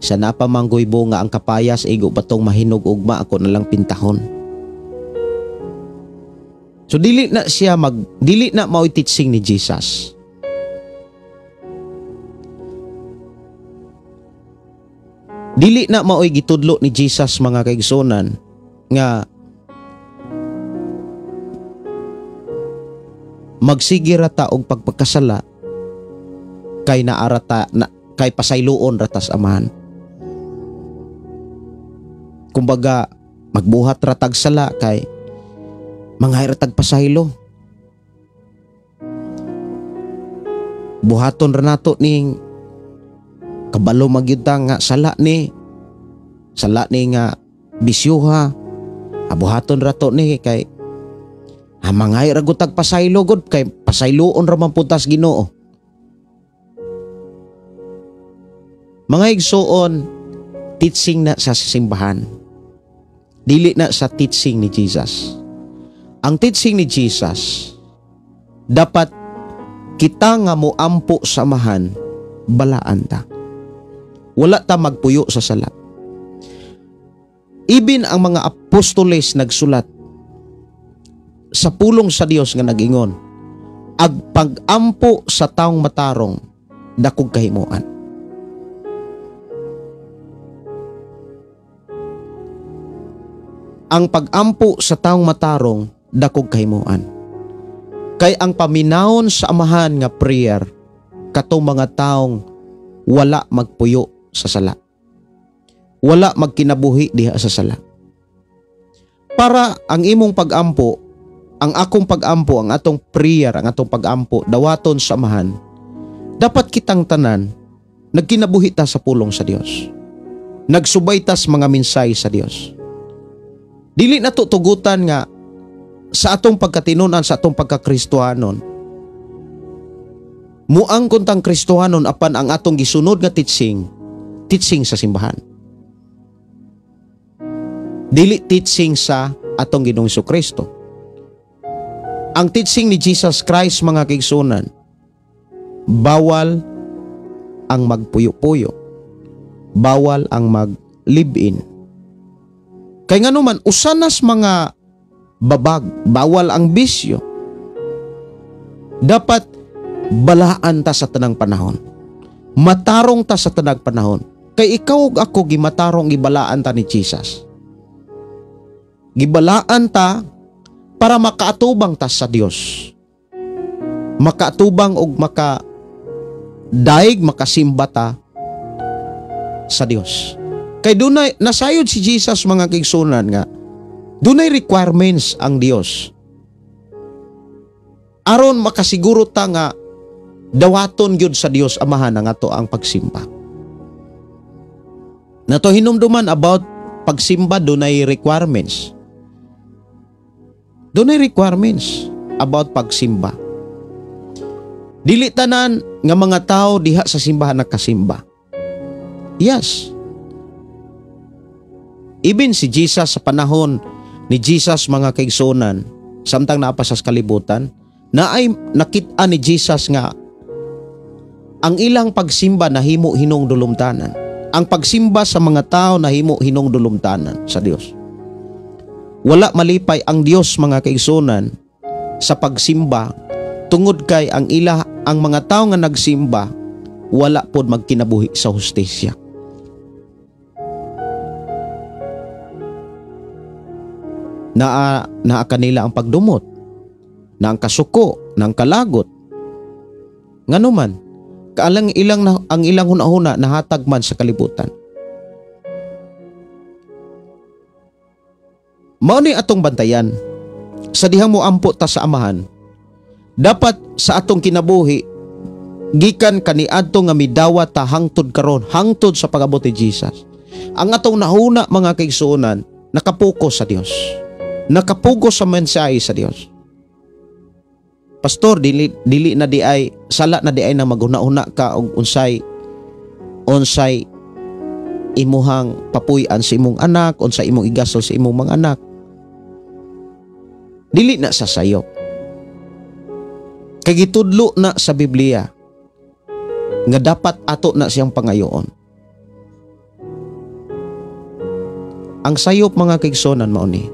Sa napamanggoy nga ang kapayas igo batong mahinog ugma ako nalang pintahon. So dili na siya dili na mao'y teaching ni Jesus. Dili na mao'y gitudlo ni Jesus, mga kaigsunan, nga magsige ra ta og pagpagkasala kay naarata na kay pasayloon ra tas amahan. Kumbaga magbuhat ra tag sala kay mangay ra tag pasaylo. Buhaton ra nato ning kabalo magyud ta nga sala ni nga bisyuha. Buhaton ra to ni kay mangay ra gud tag pasaylo gud kay pasayloon ra man pud tas Ginoo. Mga igsoon, teaching na sa simbahan, dili na sa teaching ni Jesus. Ang teaching ni Jesus, dapat kita nga moampo sa Amahan, balaan ta. Wala ta magpuyo sa sala. Ibin ang mga apostoles nagsulat sa pulong sa Dios nga nag-ingon, ag pag-ampo sa taong matarong dakog kahimuan. Ang pag-ampo sa taong matarong dakog kahimuan. Kay ang paminawon sa Amahan nga prayer katong mga taong wala magpuyo sa sala. Wala magkinabuhi diha sa sala. Para ang imong pag-ampo, ang akong pag-ampo, ang atong prayer, ang atong pag-ampo dawaton sa Amahan, dapat kitang tanan nagkinabuhi ta sa pulong sa Dios. Nagsubay ta sa mga minsay sa Dios. Dili na to tugutan nga sa atong pagkatinunan, sa atong pagkakristohanon. Muang kuntang Kristohanon apan ang atong gisunod nga teaching, teaching sa simbahan. Dili teaching sa atong Ginoong Jesucristo. Ang teaching ni Jesus Christ, mga kaigsunan, bawal ang magpuyo-puyo. Bawal ang mag-live-in. Kay nganuman, usanas mga babag, bawal ang bisyo. Dapat balaan ta sa tanang panahon. Matarong ta sa tanang panahon. Kay ikaw ug ako gimatarong, gibalaan ta ni Jesus. Gibalaan ta para makaatubang ta sa Dios. Makaatubang og makadaig, makasimba ta sa Dios. Kay dunay nasayod si Jesus, mga kaigsunan, nga dunay requirements ang Dios. Aron makasiguro ta nga dawaton gyud sa Dios Amahan ang ato ang pagsimba. Nato hinumduman about pagsimba, dunay requirements. Dunay requirements about pagsimba. Dili tanan nga mga tao diha sa simbahan nakasimba. Yes. Even si Jesus sa panahon ni Jesus, mga kaigsunan, samtang naa pa sa kalibutan, naay nakit-an ni Jesus nga ang ilang pagsimba nahimo hinong dulumtanan. Ang pagsimba sa mga tao nahimo hinong dulumtanan sa Dios. Wala malipay ang Dios, mga kaigsunan, sa pagsimba tungod kay ang ang mga tao nga nagsimba wala pod magkinabuhi sa hustisya. Naa kanila ang pagdumot, na ang kasuko, na ang kalagot. Nganuman, kaalang ilang ang ilang hunahuna nahatag man sa kalibutan. Mao ni atong bantayan sa dihang moampo ta sa Amahan. Dapat sa atong kinabuhi gikan kaniadto nga midawat ta hangtod karon, hangtod sa pag-abot ni Jesus. Ang atong nahuna, mga kaigsuonan, nakapokus sa Dios. Nakapokus sa mensahe sa Dios. Pastor, dili na di ay sala na di ay na maghuna-huna ka og unsay imuhang papuy-an sa imong anak, unsay imong igasol sa imong mga anak. Dili na sa sayop. Kay gitudlo na sa Biblia nga dapat ato na siyang pangayoon. Ang sayop, mga kaigsuonan, mao ni.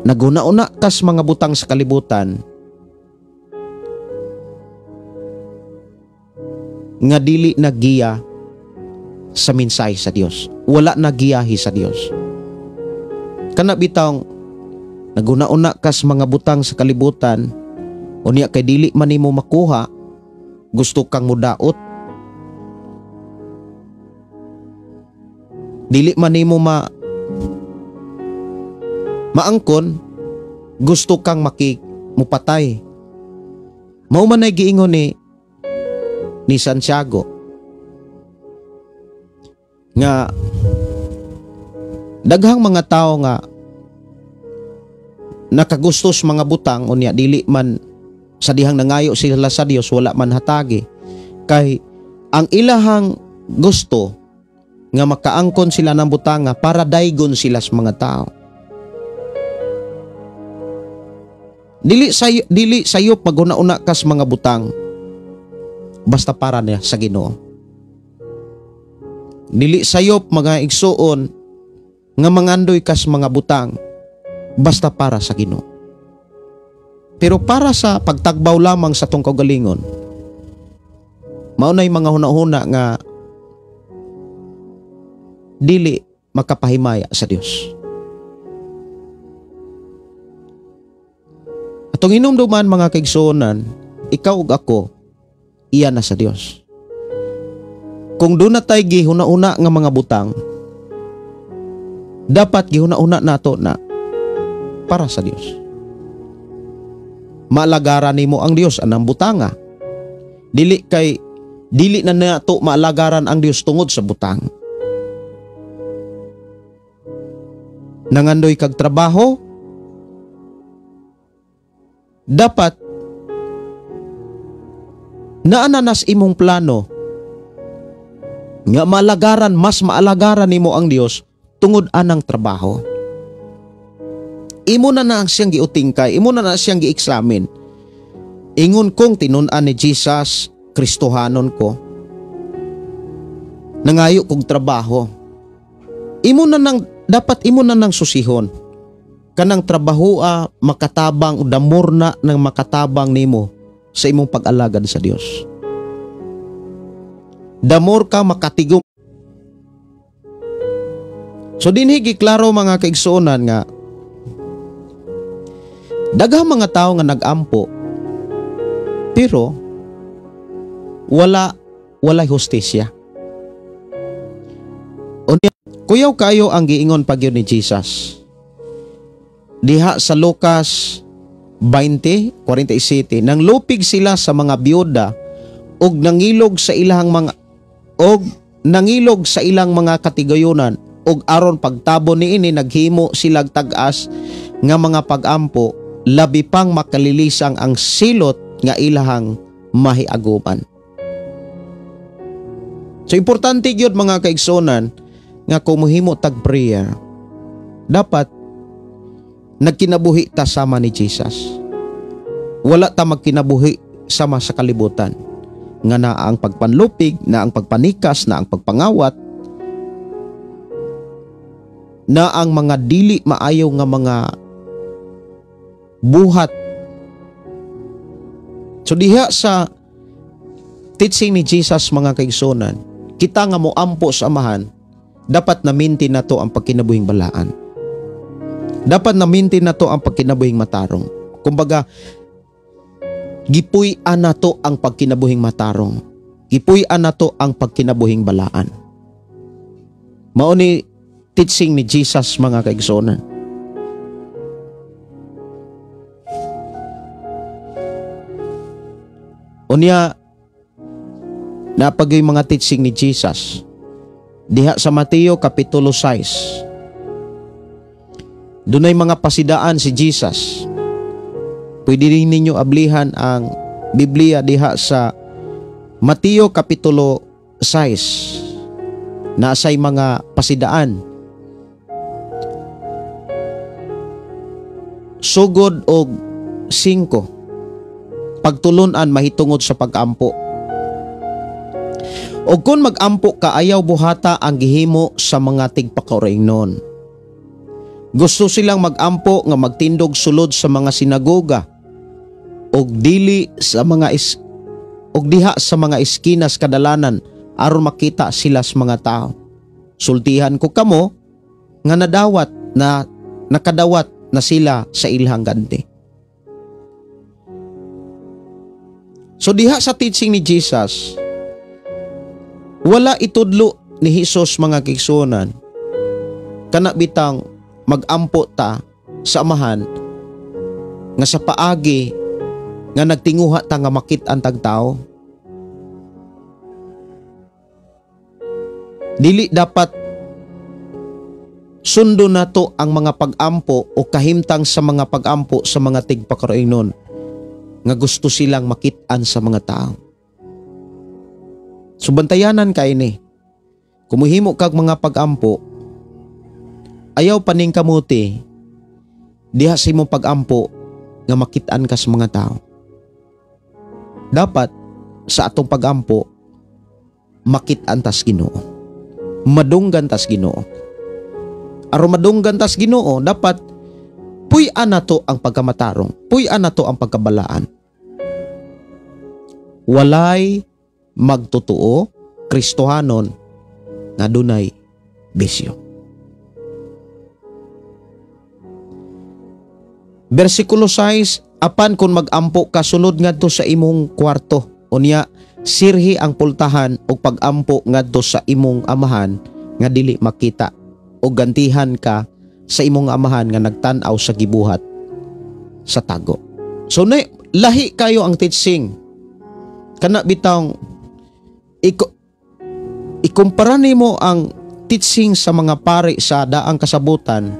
Naguna-una kas mga butang sa kalibutan nga dili nagiya sa mensahe sa Dios. Wala nagiyahi sa Dios. Kana bitawng naguna-una kas mga butang sa kalibutan, unya kay dili man nimo makuha, gusto kang mudaot. Dili man nimo maangkon, gusto kang mupatay. Mao man ay giingon ni Santiago nga daghang mga tao nga nakagustos mga butang, unya dili man sa dihang nangayo sila sa Dios, wala man hatagi, kay ang ilahang gusto nga makaangkon sila ng butanga para daygon sila sa mga tao. Dili sayop maguna-una kas mga butang basta para niya sa Ginoo. Dili sayop mga igsuon nga mangandoy kas mga butang basta para sa Ginoo. Pero para sa pagtagbaw lamang sa tong kaugalingon, mao nay mga huna-huna nga dili makapahimaya sa Dios. Atong hinumduman mga kaigsuonan, ikaw ug ako, iya na sa Dios. Kung doon na tayo gihuna-una nga mga butang, dapat gihuna-una nato na para sa Dios. Maalagaran nimo ang Dios anang butanga. Dili kay dili na nato maalagaran ang Dios tungod sa butang. Nangandoy kag trabaho, dapat naananas imong plano nga maalagaran, mas maalagaran nimo ang Dios tungod anang trabaho. Imo na na siyang giutingkay, imo na na siyang gi-examine. Ingon kong tinun-an ni Jesus, Kristohanon ko, nangayo kog trabaho. Imo na nang, dapat imo na nang susihon kanang trabahoa makatabang, damor na ng makatabang nimo sa imong pag-alagad sa Dios. Damor ka makatigom. So dinhi giklaro mga kaigsuonan nga daghang mga tawo nga nag-ampo pero walay hustisya. Unya, kuyaw kayo ang giingon pagyud ni Jesus. Diha sa Lucas 20:47, nang lupig sila sa mga biyuda og nangilog sa ilang mga og nangilog sa ilang mga katigayunan og aron pagtabon niini naghimo silag tag-as nga mga pagampo, labi pang makalilisang ang silot nga ilahang mahiaguman. So importante gyud mga kaigsuonan nga kumuhimo tag prayer, dapat nagkinabuhi ta sama ni Jesus. Wala ta magkinabuhi sama sa kalibutan nga naa ang pagpanlupig, na ang pagpanikas, na ang pagpangawat, na ang mga dili maayo nga mga buhat. So diha sa teaching ni Jesus mga kaigsuonan, kita nga moampo sa Amahan, dapat naminti nato ang pagkinabuhing balaan. Dapat naminti nato ang pagkinabuhing matarong. Kumbaga, gipuy-an nato ang pagkinabuhing matarong. Gipuy-an nato ang pagkinabuhing balaan. Mao ni teaching ni Jesus mga kaigsuonan. Unya, napagay mga teaching ni Jesus diha sa Mateo Kapitulo 6. Dunay mga pasidaan si Jesus. Pwede rin ninyo ablihan ang Biblia diha sa Mateo Kapitulo 6. Naasay mga pasidaan. Sugod og 5. Pagtulunan mahitungod sa pag-ampo. O kung mag-ampo ka, ayaw buhata ang gihimo sa mga tigpakaoringnon. Gusto silang mag-ampo nga magtindog sulod sa mga sinagoga og dili sa mga og diha sa mga eskinas kadalanan aron makita sila sa mga tao. Sultihan ko kamo nga nadawat na nakadawat na sila sa ilhang ganti. So diha sa teaching ni Jesus, wala itudlo ni Jesus mga kaigsuonan Kana bitang magampo ta sa Amahan nga sa paagi nga nagtinguha ta nga makit-an tag tao. Dili dapat sundo nato ang mga pag-ampo o kahimtang sa mga pag-ampo sa mga tigpakaroingnon nga gusto silang makit-an sa mga tao. Subantayanan kay ni. Kumuhimo kag mga pag-ampo, ayaw paning kamuti diha sa imong pag-ampo nga makit-an ka sa mga tao. Dapat sa atong pag-ampo makit-an tas Ginoo. Madunggan tas Ginoo. Aron madunggan tas Ginoo, dapat puy-an nato ang pagkamatarong, puy-an nato ang pagkabalaan. Walay magtotoo Kristohanon nga dunay bisyo. Bersikulo 6, apan kung magampo ka sulod ngadto sa imong kwarto, unya sirhi ang pultahan og pagampo ngadto sa imong amahan nga dili makita, o gantihan ka sa imong amahan nga nagtan-aw sa gibuhat sa tago. So na, lahi kayo ang teaching. Kana bitang ikumpara nimo ang teaching sa mga pari sa daang kasabutan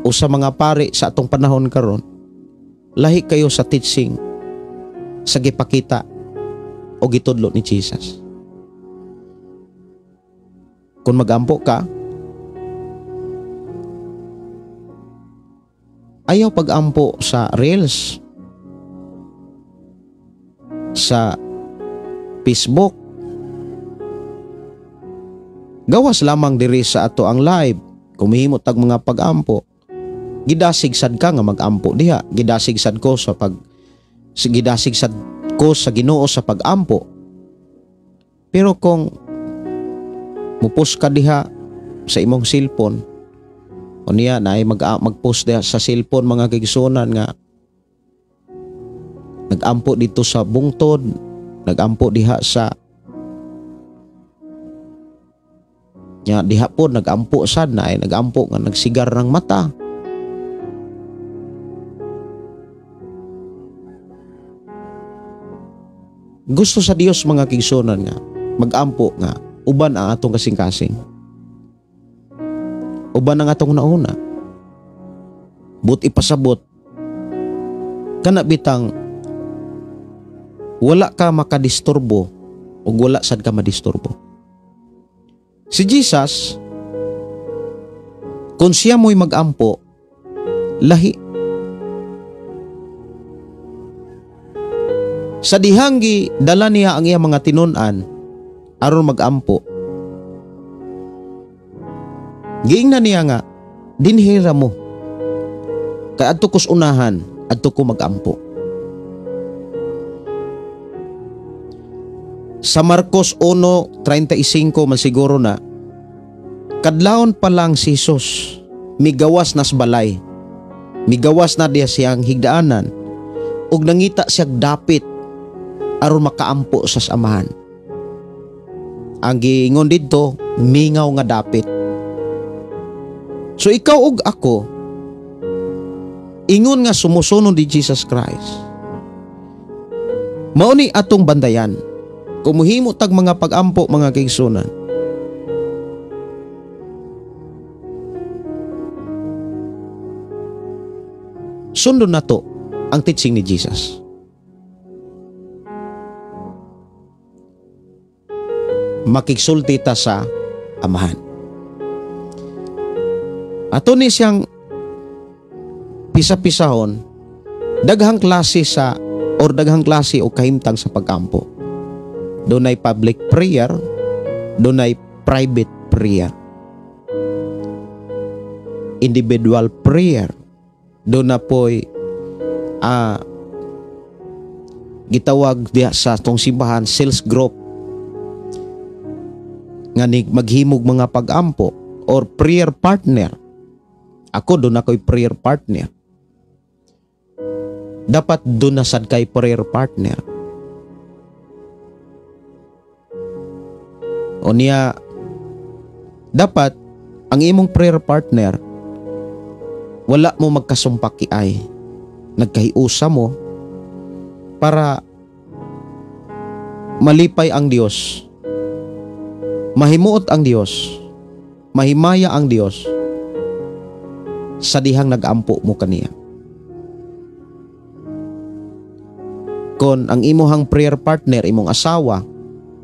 o sa mga pari sa atong panahon karon, lahi kayo sa teaching sa gipakita o gitudlo ni Jesus. Kung magampo ka, ayaw pagampo sa Reels, sa Facebook. Gawas lamang diri sa ato ang live, kumihimot tag mga pagampo. Gidasig sad ka nga magampo diha, gidasig sad ko sa pag gidasig sad ko sa Ginoo sa pagampo. Pero kung mupos ka diha sa imong cellphone, o niya na ay mag-post diha sa cellphone mga kigsunan nga nagampo dito sa bungtod, nagampo diha sa nya diha po nagampo sad na ay nagampo nga nagsigar ng mata. Gusto sa Dios mga kigsunan nga magampo nga uban ang atong kasing-kasing, uban ang atong nauna. But ipasabot kana bitang wala ka makadisturbo o wala sad ka madisturbo. Si Jesus, kung siya mo'y magampo, lahi. Sa dihanggi dala niya ang iyang mga tinun-an aron magampo. Giingnan niya nga, dinhira mo, kay adto kus unahan, adto ko magampo. Sa Marcos 1:35 man siguro na, kadlawon pa lang si Jesus, migawas nas balay, migawas na diya siyang higdaanan, ug nangita siyang dapit aron makaampo sa samahan. Ang giingon didto, mingaw nga dapit. So ikaw ug ako, ingon nga sumusunod ni Jesus Christ, mao ni atong bandayan. Kumuhimo tag mga pagampo mga kaigsunan, sundon nato ang teaching ni Jesus. Makigsulti ta sa Amahan. Ato ni siyang pisa-pisahon daghang klase sa or daghang klase o kahimtang sa pagampo. Dunay public prayer, dunay private prayer, individual prayer, doon na po'y gitawag diha sa tong simbahan sales group nga maghimog mga pagampo or prayer partner. Ako doon ako'y prayer partner. Dapat doon na sad kay prayer partner. O niya, dapat Ang imong prayer partner, wala mo magkasumpaki ay nagkahiusa mo para malipay ang Dios, mahimuot ang Dios, mahimaya ang Dios sa dihang nag-ampo mo kaniya. Kon ang imuhang prayer partner imong asawa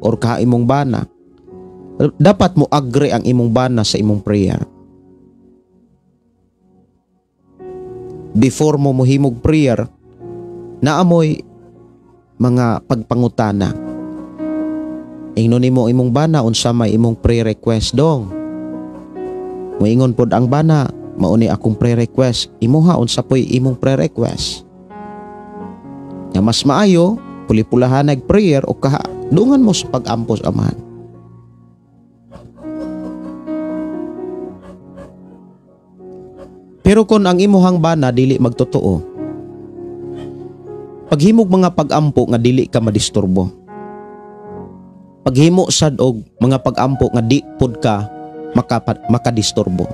or kaha imong bana, dapat mo agree ang imong bana sa imong prayer. Before mo mohimog prayer, naamoy mga pagpangutana. Ingnon nimo imong bana unsa may imong prayer request dong. Moingon pod ang bana, mauni akong prayer request. Imuha unsa poy imong prayer request. Nga mas maayo puli-pulahan nag prayer o kaha dungan mo sa pag-ampo sa Amahan. Pero kung ang imuhang bana dili magtotoo, paghimog mga pag-ampo nga dili ka madisturbo. Paghimo sad og mga pag-ampo nga di pud ka makadisturbo.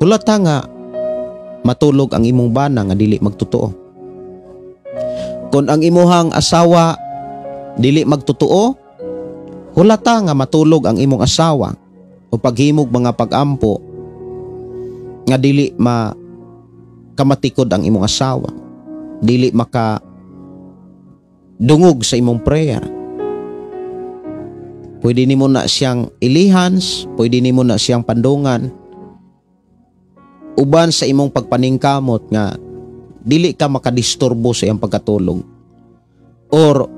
Hulata nga matulog ang imong bana nga dili magtotoo. Kung ang imuhang asawa dili magtotoo, hulata nga matulog ang imong asawa o paghimog mga pag-ampo nga dili makamatikod ang imong asawa, dili maka dungog sa imong prayer. Pwede nimo na siyang ilihans, pwede nimo na siyang pandungan uban sa imong pagpaningkamot nga dili ka makadisturbo sa iyang pagkatulog, or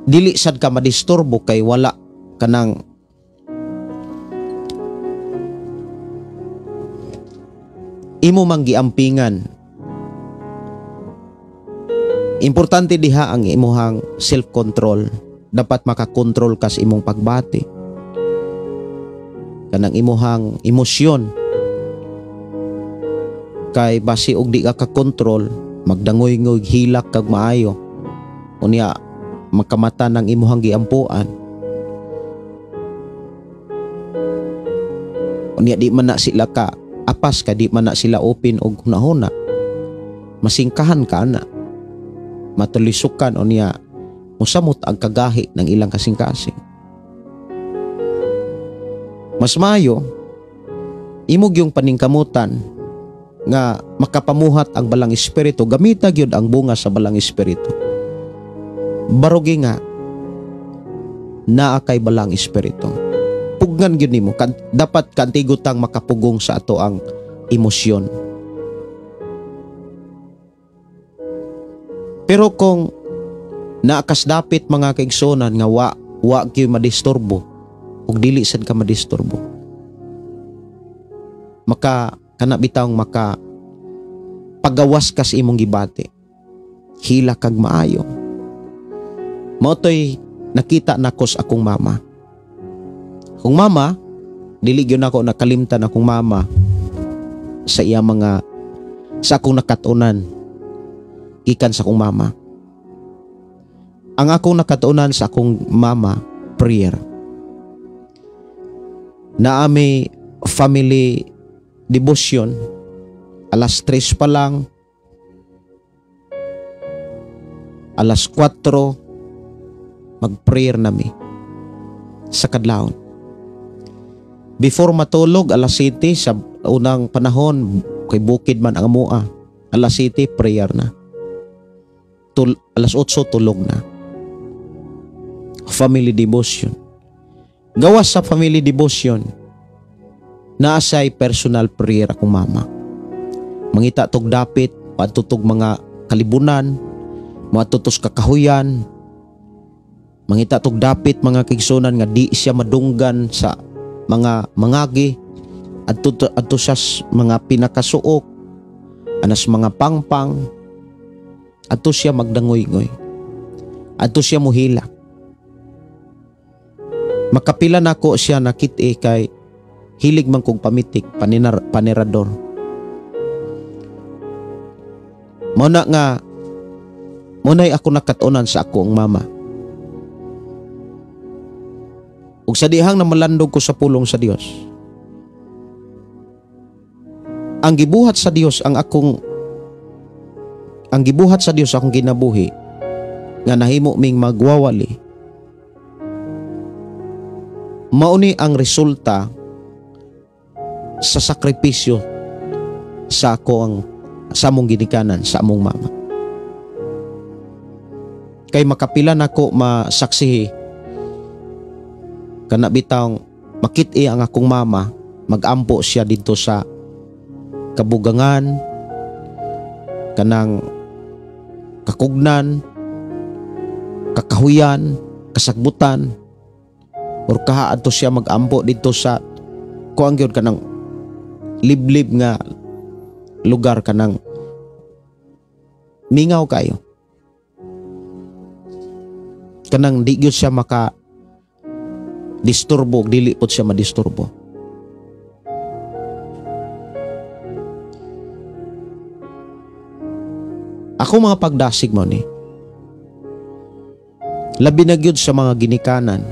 dili sad ka madisturbo kay wala kanang imo mang giampingan. Importante diha ang imuhang self-control. Dapat makakontrol ka sa imong pagbati, kanang imuhang emosyon. Kay basi og di ka kakontrol, magdangoy-ngoy hilak kag maayo, unya makamata ng imuhang giampuan. Unya di man na sila ka apas ka, di man na sila open og hunahuna, masingkahan ka na, matulisukan, unya musamot ang kagahi ng ilang kasing-kasing. Mas maayo imog yung paningkamutan nga makapamuhat ang balang espiritu, gamita gyud ang bunga sa balang espiritu. Barugi nga naa kay balang espiritu. Pugnan gyud nimo, dapat kantigutang makapugong sa ato ang emosyon. Pero kung naakasdapit mga kaigsunan nga wa gyud madisturbo ug dili sad ka madisturbo, maka kana bitawng maka pagawas ka sa imong gibati, hila kag maayo. Mao toy nakita nako sa akong mama. Akong mama, dili gyud nako nakalimtan akong mama sa iya mga, sa akong nakatunan gikan sa akong mama. Ang akong nakatunan sa akong mama, prayer. Naami family devotion, 3:00 pa lang, 4:00 mag-prayer nami sa kadlawon. Before matulog, 7:00 sa unang panahon, kay bukid man ang amoa, 7:00 prayer na. 8:00 tulog na. Family devotion. Gawas sa family devotion, naasay personal prayer akong mama. Mangita tog dapit, patutog mga kalibunan, matutos kakahuyan. Mangita tog dapit mga kaigsunan nga di siya madunggan sa mga mangagi, adto siya mga pinakasuok, anas mga pangpang, adto siya magdangoy-ngoy, adto siya muhilak. Makapila nako siya nakit-i kay hilig man kong pamitik, panirador. Muna nga, muna'y ako nakatunan sa ako ang mama. Ug sa dihang namalandog ko sa pulong sa Dios, Ang gibuhat sa Dios ang akong ang gibuhat sa Dios akong kinabuhi nga nahimo ming magwawali, mauni ang resulta sa sakripisyo sa ako ang sa among ginikanan, sa among mama. Kay makapila nako masaksihi kana bitawng makit-i ang akong mama, magampo siya didto sa kabugangan, kanang kakugnan, kakahuyan, kasagbutan, or kahaadto siya magampo didto sa kuang gyud kanang liblib nga lugar, kanang mingaw kayo, kanang di gyud siya maka disturbo, dili pud siya madisturbo. Ako mga pagdasig mo ni, labi na gyud sa mga ginikanan,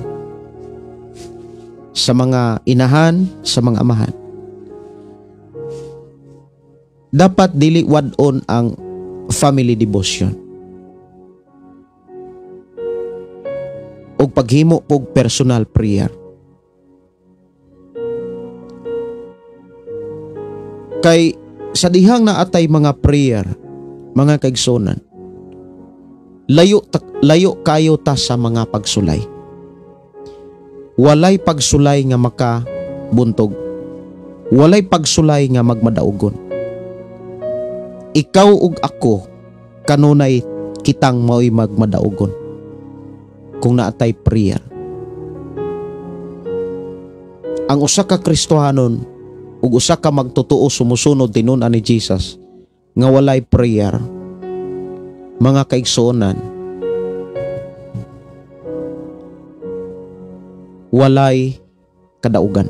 sa mga inahan, sa mga amahan. Dapat dili wad-on ang family devotion og paghimo pog personal prayer. Kay sa dihang naatay mga prayer, mga kaigsunan, layo kayo ta sa mga pagsulay. Walay pagsulay nga makabuntog. Walay pagsulay nga magmadaugon. Ikaw ug ako kanunay kitang mao'y magmadaugon kung naatay prayer. Ang usa ka Kristohanon ug usa ka magtotoo sumusunod tinun-an ni Jesus nga walay prayer, mga kaigsuonan, walay kadaugan,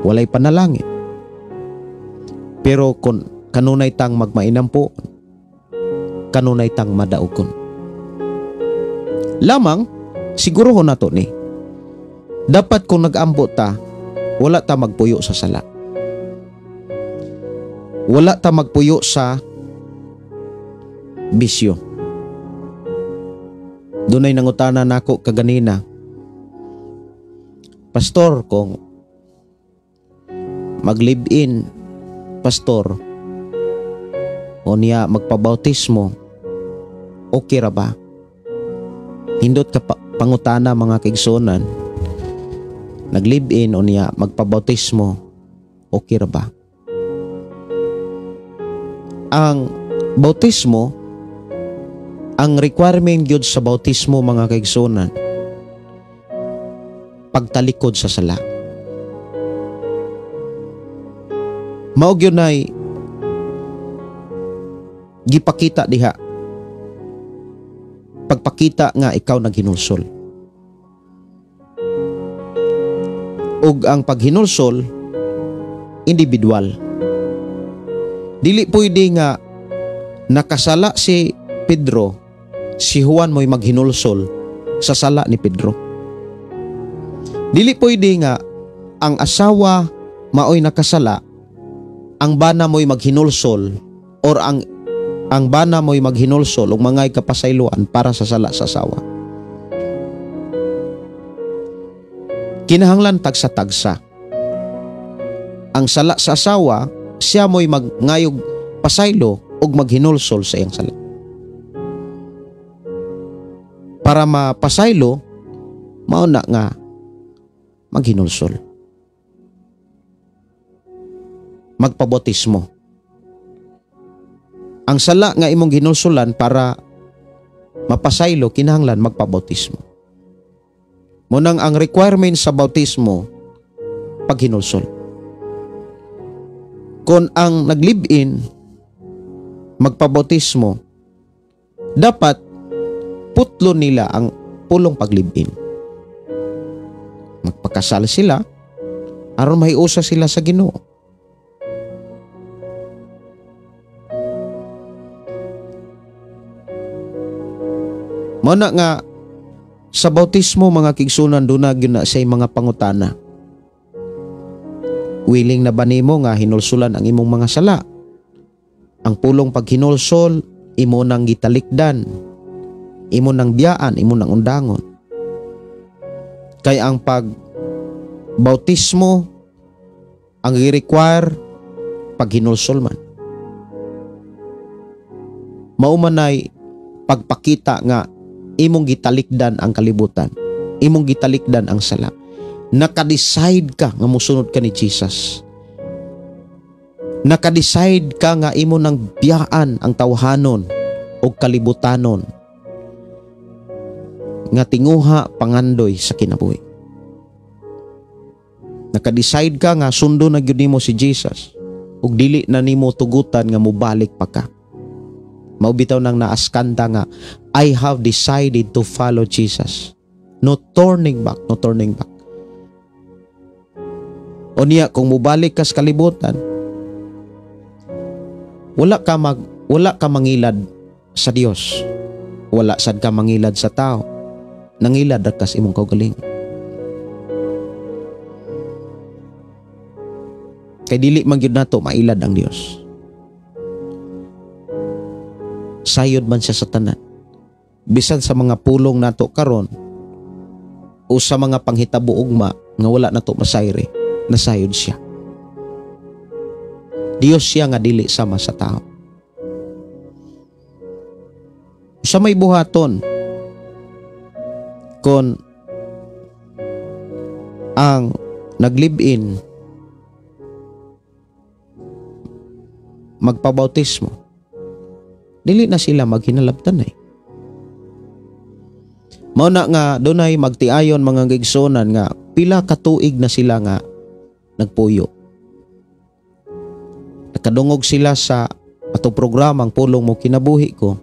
walay panalangin. Pero kung kanunay tang magmainampo, kanunay tang madaugon. Lamang siguro ho nato ni, dapat kung nag-ampo ta, wala ta magpuyo sa sala. Wala ta magpuyo sa bisyo. Dunay nangutana nako kaganina, Pastor, kung mag-live-in, Pastor, o niya magpabautismo, okay ra ba? Hindot ka pangutana mga kaigsuonan, nag-live-in o niya magpabautismo, okay ra ba? Ang bautismo, ang requirement gyud sa bautismo mga kaigsuonan, pagtalikod sa sala. Mao gyud nay gipakita diha, pagpakita nga ikaw naghinulsol. Ug ang paghinulsol individual. Dili pwede nga nakasala si Pedro, si Juan mo'y maghinulsol sa sala ni Pedro. Dili pwede nga ang asawa maoy nakasala, ang bana mo'y maghinulsol, or ang bana mo'y maghinulsol ug mangay kapasayloan para sa sala sa asawa. Kinahanglan tagsa-tagsa. Ang sala sa asawa, siya mo'y magngayog pasaylo ug maghinulsol sa iyang sala. Para mapasaylo, mao na nga maghinulsol. Magpabautismo. Ang sala nga imong ginulsulan para mapasaylo, kinahanglan magpabautismo. Munang ang requirement sa bautismo, paghinulsol. Kung ang nag-live-in magpabautismo, dapat putlo nila ang pulong pag-live-in. Magpakasal sila aron mahiusa sila sa Ginoo. Muna nga sa bautismo mga kigsunan, duna gyud na say mga pangutana. Willing na ba nimo nga hinulsulan ang imong mga sala? Ang pulong paghinulsol, imo nang gitalikdan, imo nang biyaan, imo nang undangon. Kay ang pag bautismo ang gi-require paghinulsol man. Mao manay pagpakita nga imong gitalikdan ang kalibutan, imong gitalikdan ang sala. Naka-decide ka nga mosunod ka ni Jesus. Naka-decide ka nga imo nang biyaan ang tawhanon o kalibutanon nga tinguha pangandoy sa kinabuhi. Naka-decide ka nga sundo na gyud nimo si Jesus ug dili na nimo tugutan nga mobalik pa ka. Mao bitaw nang naaskanta nga I have decided to follow Jesus. No turning back, no turning back. O niya, kung mobalik ka sa kalibutan, wala ka mangilad sa Dios. Wala sad ka mangilad sa tao. Nangilad ra ka sa imong kaugalingon. Kay dili man gyud nato mailad ang Dios. Sayod man siya sa tanan. Bisan sa mga pulong nato karon o sa mga panghitabo ugma nga wala nato masayre, nasayod siya. Dios siya nga dili sama sa tao. Sa may buhaton kon ang nag-live-in magpabautismo, dili na sila maghinalabtan eh. Mao na nga dunay magtiayon mga gigsonan nga pila ka tuig na sila nga nagpuyo. Nakadungog sila sa atong programang Pulong Mo Kinabuhi Ko.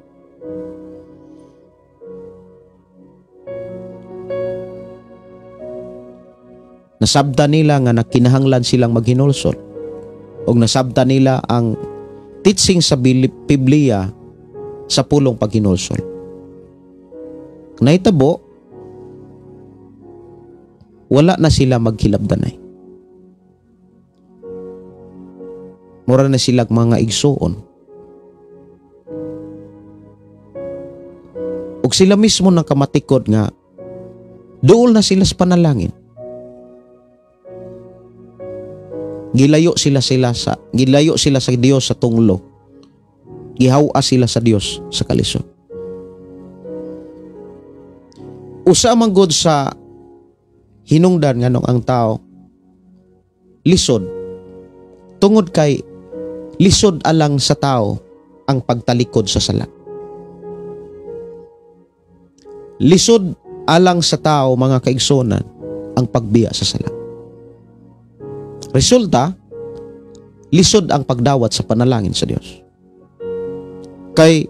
Nasabta nila nga nakinahanglan silang maghinulsol. Og nasabta nila ang teaching sa Biblia sa pulong paghinulsol. Nahitabo, wala na sila maghilabdanay. Mura na sila mga igsuon. Og sila mismo nang kamatikod nga duol na sila sa panalangin. Gilayo sila sa Dios sa tunglo. Gihawa sila sa Dios sa kalisod. Usa man gud sa hinungdan nganong ang tao lisod, tungod kay lisod alang sa tao ang pagtalikod sa sala. Lisod alang sa tao, mga kaigsunan, ang pagbiya sa sala. Resulta, lisod ang pagdawat sa panalangin sa Dios. Kay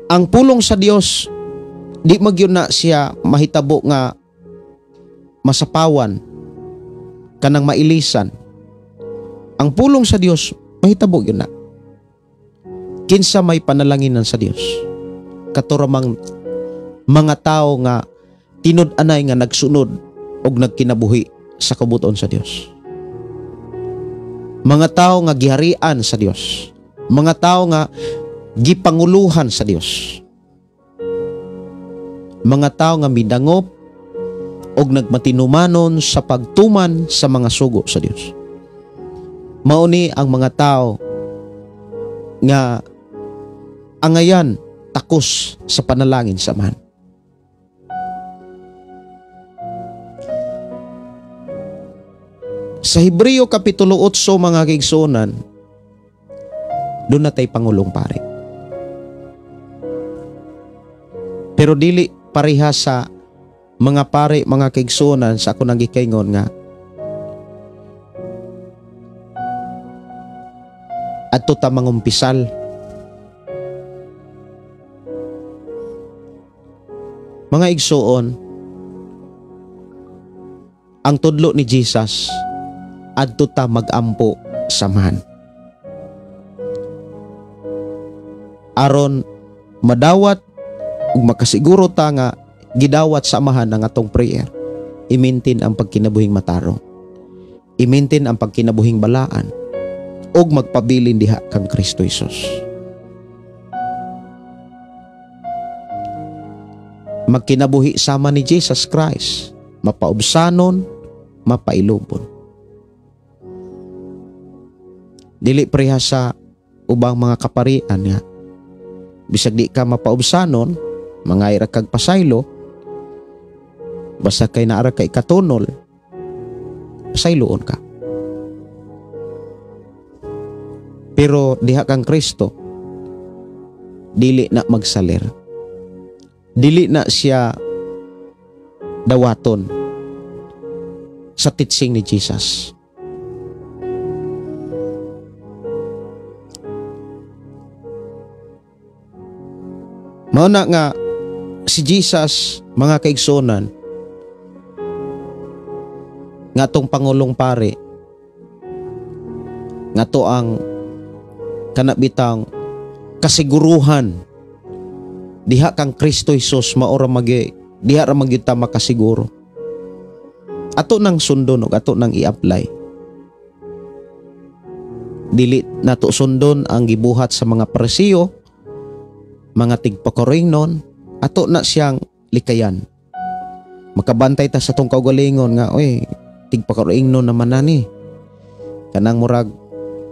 ang pulong sa Dios di magyun na siya mahitabo nga masapawan kanang mailisan. Ang pulong sa Dios mahitabo gyud na. Kinsa may panalanginan sa Dios? Katuramang mga tao nga tinud-anay nga nagsunod og nagkinabuhi sa kabuton sa Dios. Mga tao nga giharian sa Dios. Mga tao nga gipanguluhan sa Dios. Mga tao nga midangop og nagmatinumanon sa pagtuman sa mga sugo sa Dios. Mauni ang mga tao nga angayan takos sa panalangin sa Amahan. Sa Hebreo Kapitulo 8, mga kaigsuonan, doon na tay pangulong pare. Pero dili pareha sa mga pare, mga kaigsuonan, sa ako nagikaingon nga adto ta mangumpisal. Mga igsuon, ang tudlo ni Jesus, adto ta magampo samahan. Aron madawat ug makasiguro ta nga gidawat sa Amahan ang atong prayer, i-maintain ang pagkinabuhing matarong. I-maintain ang pagkinabuhing balaan ug magpabilin diha kang Kristo Hesus. Magkinabuhi sama ni Jesus Christ, mapaubsanon, mapailubon. Dili preha sa ubang mga kaparian nga bisag di ka mapaubsanon, mangayra kag pasaylo, basta kay naara kay katunol, pasayloon ka. Pero diha kang Kristo, dili na magsalir. Dili na siya dawaton sa teaching ni Jesus. Mao na nga si Jesus, mga kaigsunan, nga tong pangulong pare, nga to ang kanabitang kasiguruhan diha kang Kristo Hesus, maora magi diha ra magyud ta makasiguro. Ato nang sundon ug ato nang i-apply. Dili nato sundon ang gibuhat sa mga Parisiyo, mga tigpakoringnon, ato na siyang likayan. Makabantay ta sa tong kaugalingon nga, oy, tigpakoringnon naman na ni. Kanang murag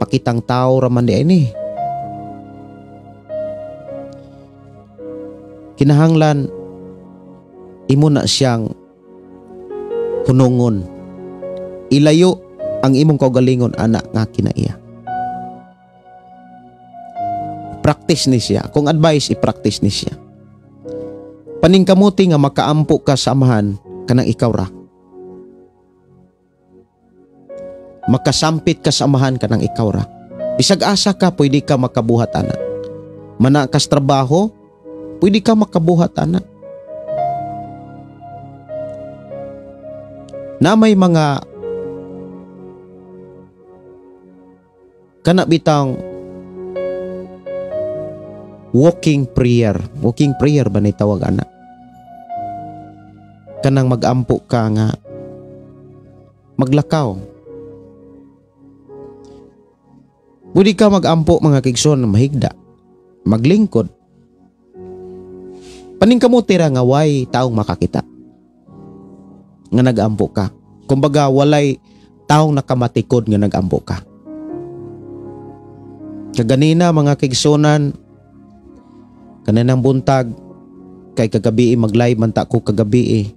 pakitang tao raman di ay ni. Kinahanglan imo na siyang hunungon. Ilayo ang imong kaugalingon ana nga kinaiya. Practice ni siya. Kung advice, i-practice ni siya. Paningkamuti nga makaampo ka sa amahan kanang ikaw ra. Makasampit ka sa amahan kanang ikaw ra. Bisag asa ka, pwede ka makabuhat ana. Manakas trabaho, pwede ka makabuhat ana. Na may mga kanabitang walking prayer. Walking prayer ba ni tawag ana? Kanang magampo ka nga maglakaw. Pwede ka magampo mga kaigsoon, mahigda, maglingkod. Paningkamuti ra nga way taong makakita nga nagampo ka. Kumbaga walay taong nakamatikod nga nagampo ka. Kaganina mga kaigsunan, kaninang buntag, kay kagabi mag-live man ta ko kagabi.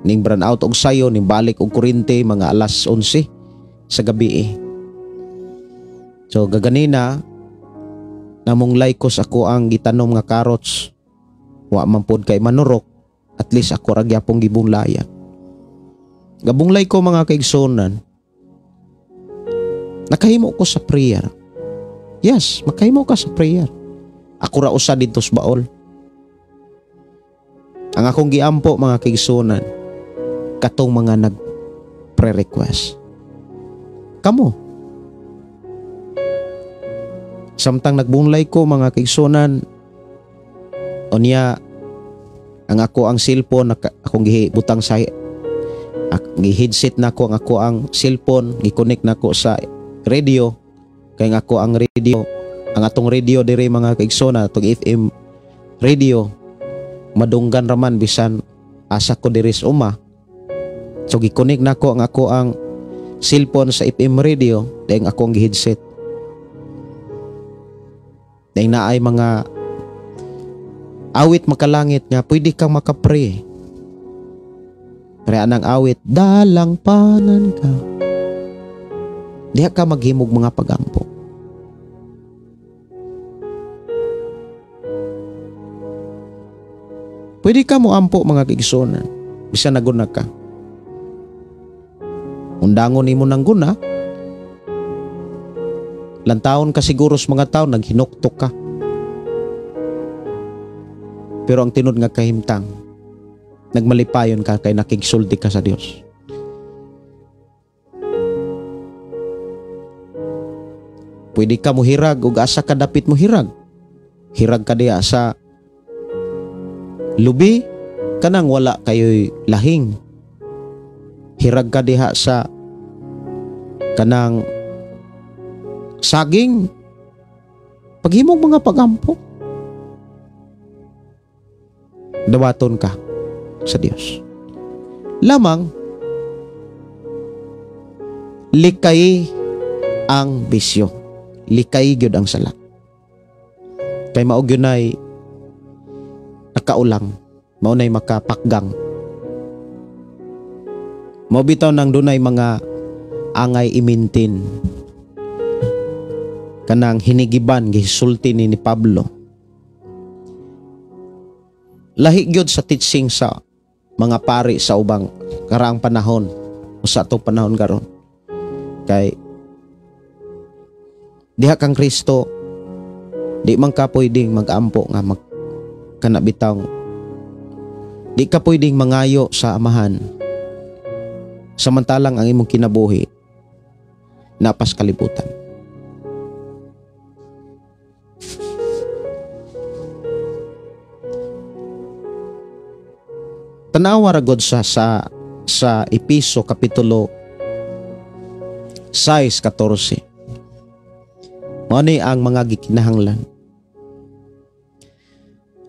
Ning brand out og sayo, ning balik og kurente mga alas 11 sa gabi. So gaganina namong laikos ako ang gitanom nga carrots. Wa man pod kay manurok, at least ako ra gyapon gibunglayan. Gabunglay ko mga kaigsunan, nakahimo ko sa prayer. Yes, makahimo ka sa prayer. Ako ra usa didto sa baol. Ang akong giampo mga kaigsunan, katong mga nag-pre-request. Kamo. Samtang nagbunglay ko mga kaigsunan, unya ang ako ang cellphone akong gibutang sa gi-headset na ko ang ako ang cellphone, gi-connect na ko sa radio, kay ang ako ang radio, ang atong radio dire mga kaigsoon, atong FM radio, madunggan raman bisan asa ko diri sa uma. So gi-connect na ko ang ako ang cellphone sa FM radio, dahil ako ang gi-headset. Dahil naay mga awit makalangit nga pwede kang makapray. Pre anang awit, dalang panan ka. Diha ka maghimog mga pagampo. Pwede ka moampo mga kaigsuonan, bisan naguna ka. Undangon nimo nang guna. Lantaon ka siguro sa mga tao, naghinuktok ka. Pero ang tinud nga kahimtang, nagmalipayon ka kay nakigsulti ka sa Dios. Pwede ka mohirag ug asa ka dapit mohirag. Hirag ka diha sa lubi kanang wala kayoy lahing. Hirag ka diha sa Kanang saging, paghimong mga pagampo, dawaton ka sa Dios. Lamang likay ang bisyo, likay gyud ang sala. Kay mao gyud nay nakaulang, mao nay makapakgang. Mao bitaw nang dunay mga angay imintin kanang hinigiban gisulti ni Pablo. Lahi gyud sa teaching sa mga pari sa ubang karaang panahon o sa atong panahon karon. Kay diha kang Kristo di man ka pwedeng mag-ampo nga mag kana bitaw. Di ka pwedeng mangayo sa Amahan samantalang ang imong kinabuhi napas kalibutan. Tanawa ra gud sa Epeso kapitulo 6:14. Mao ni ang mga gikinahanglan.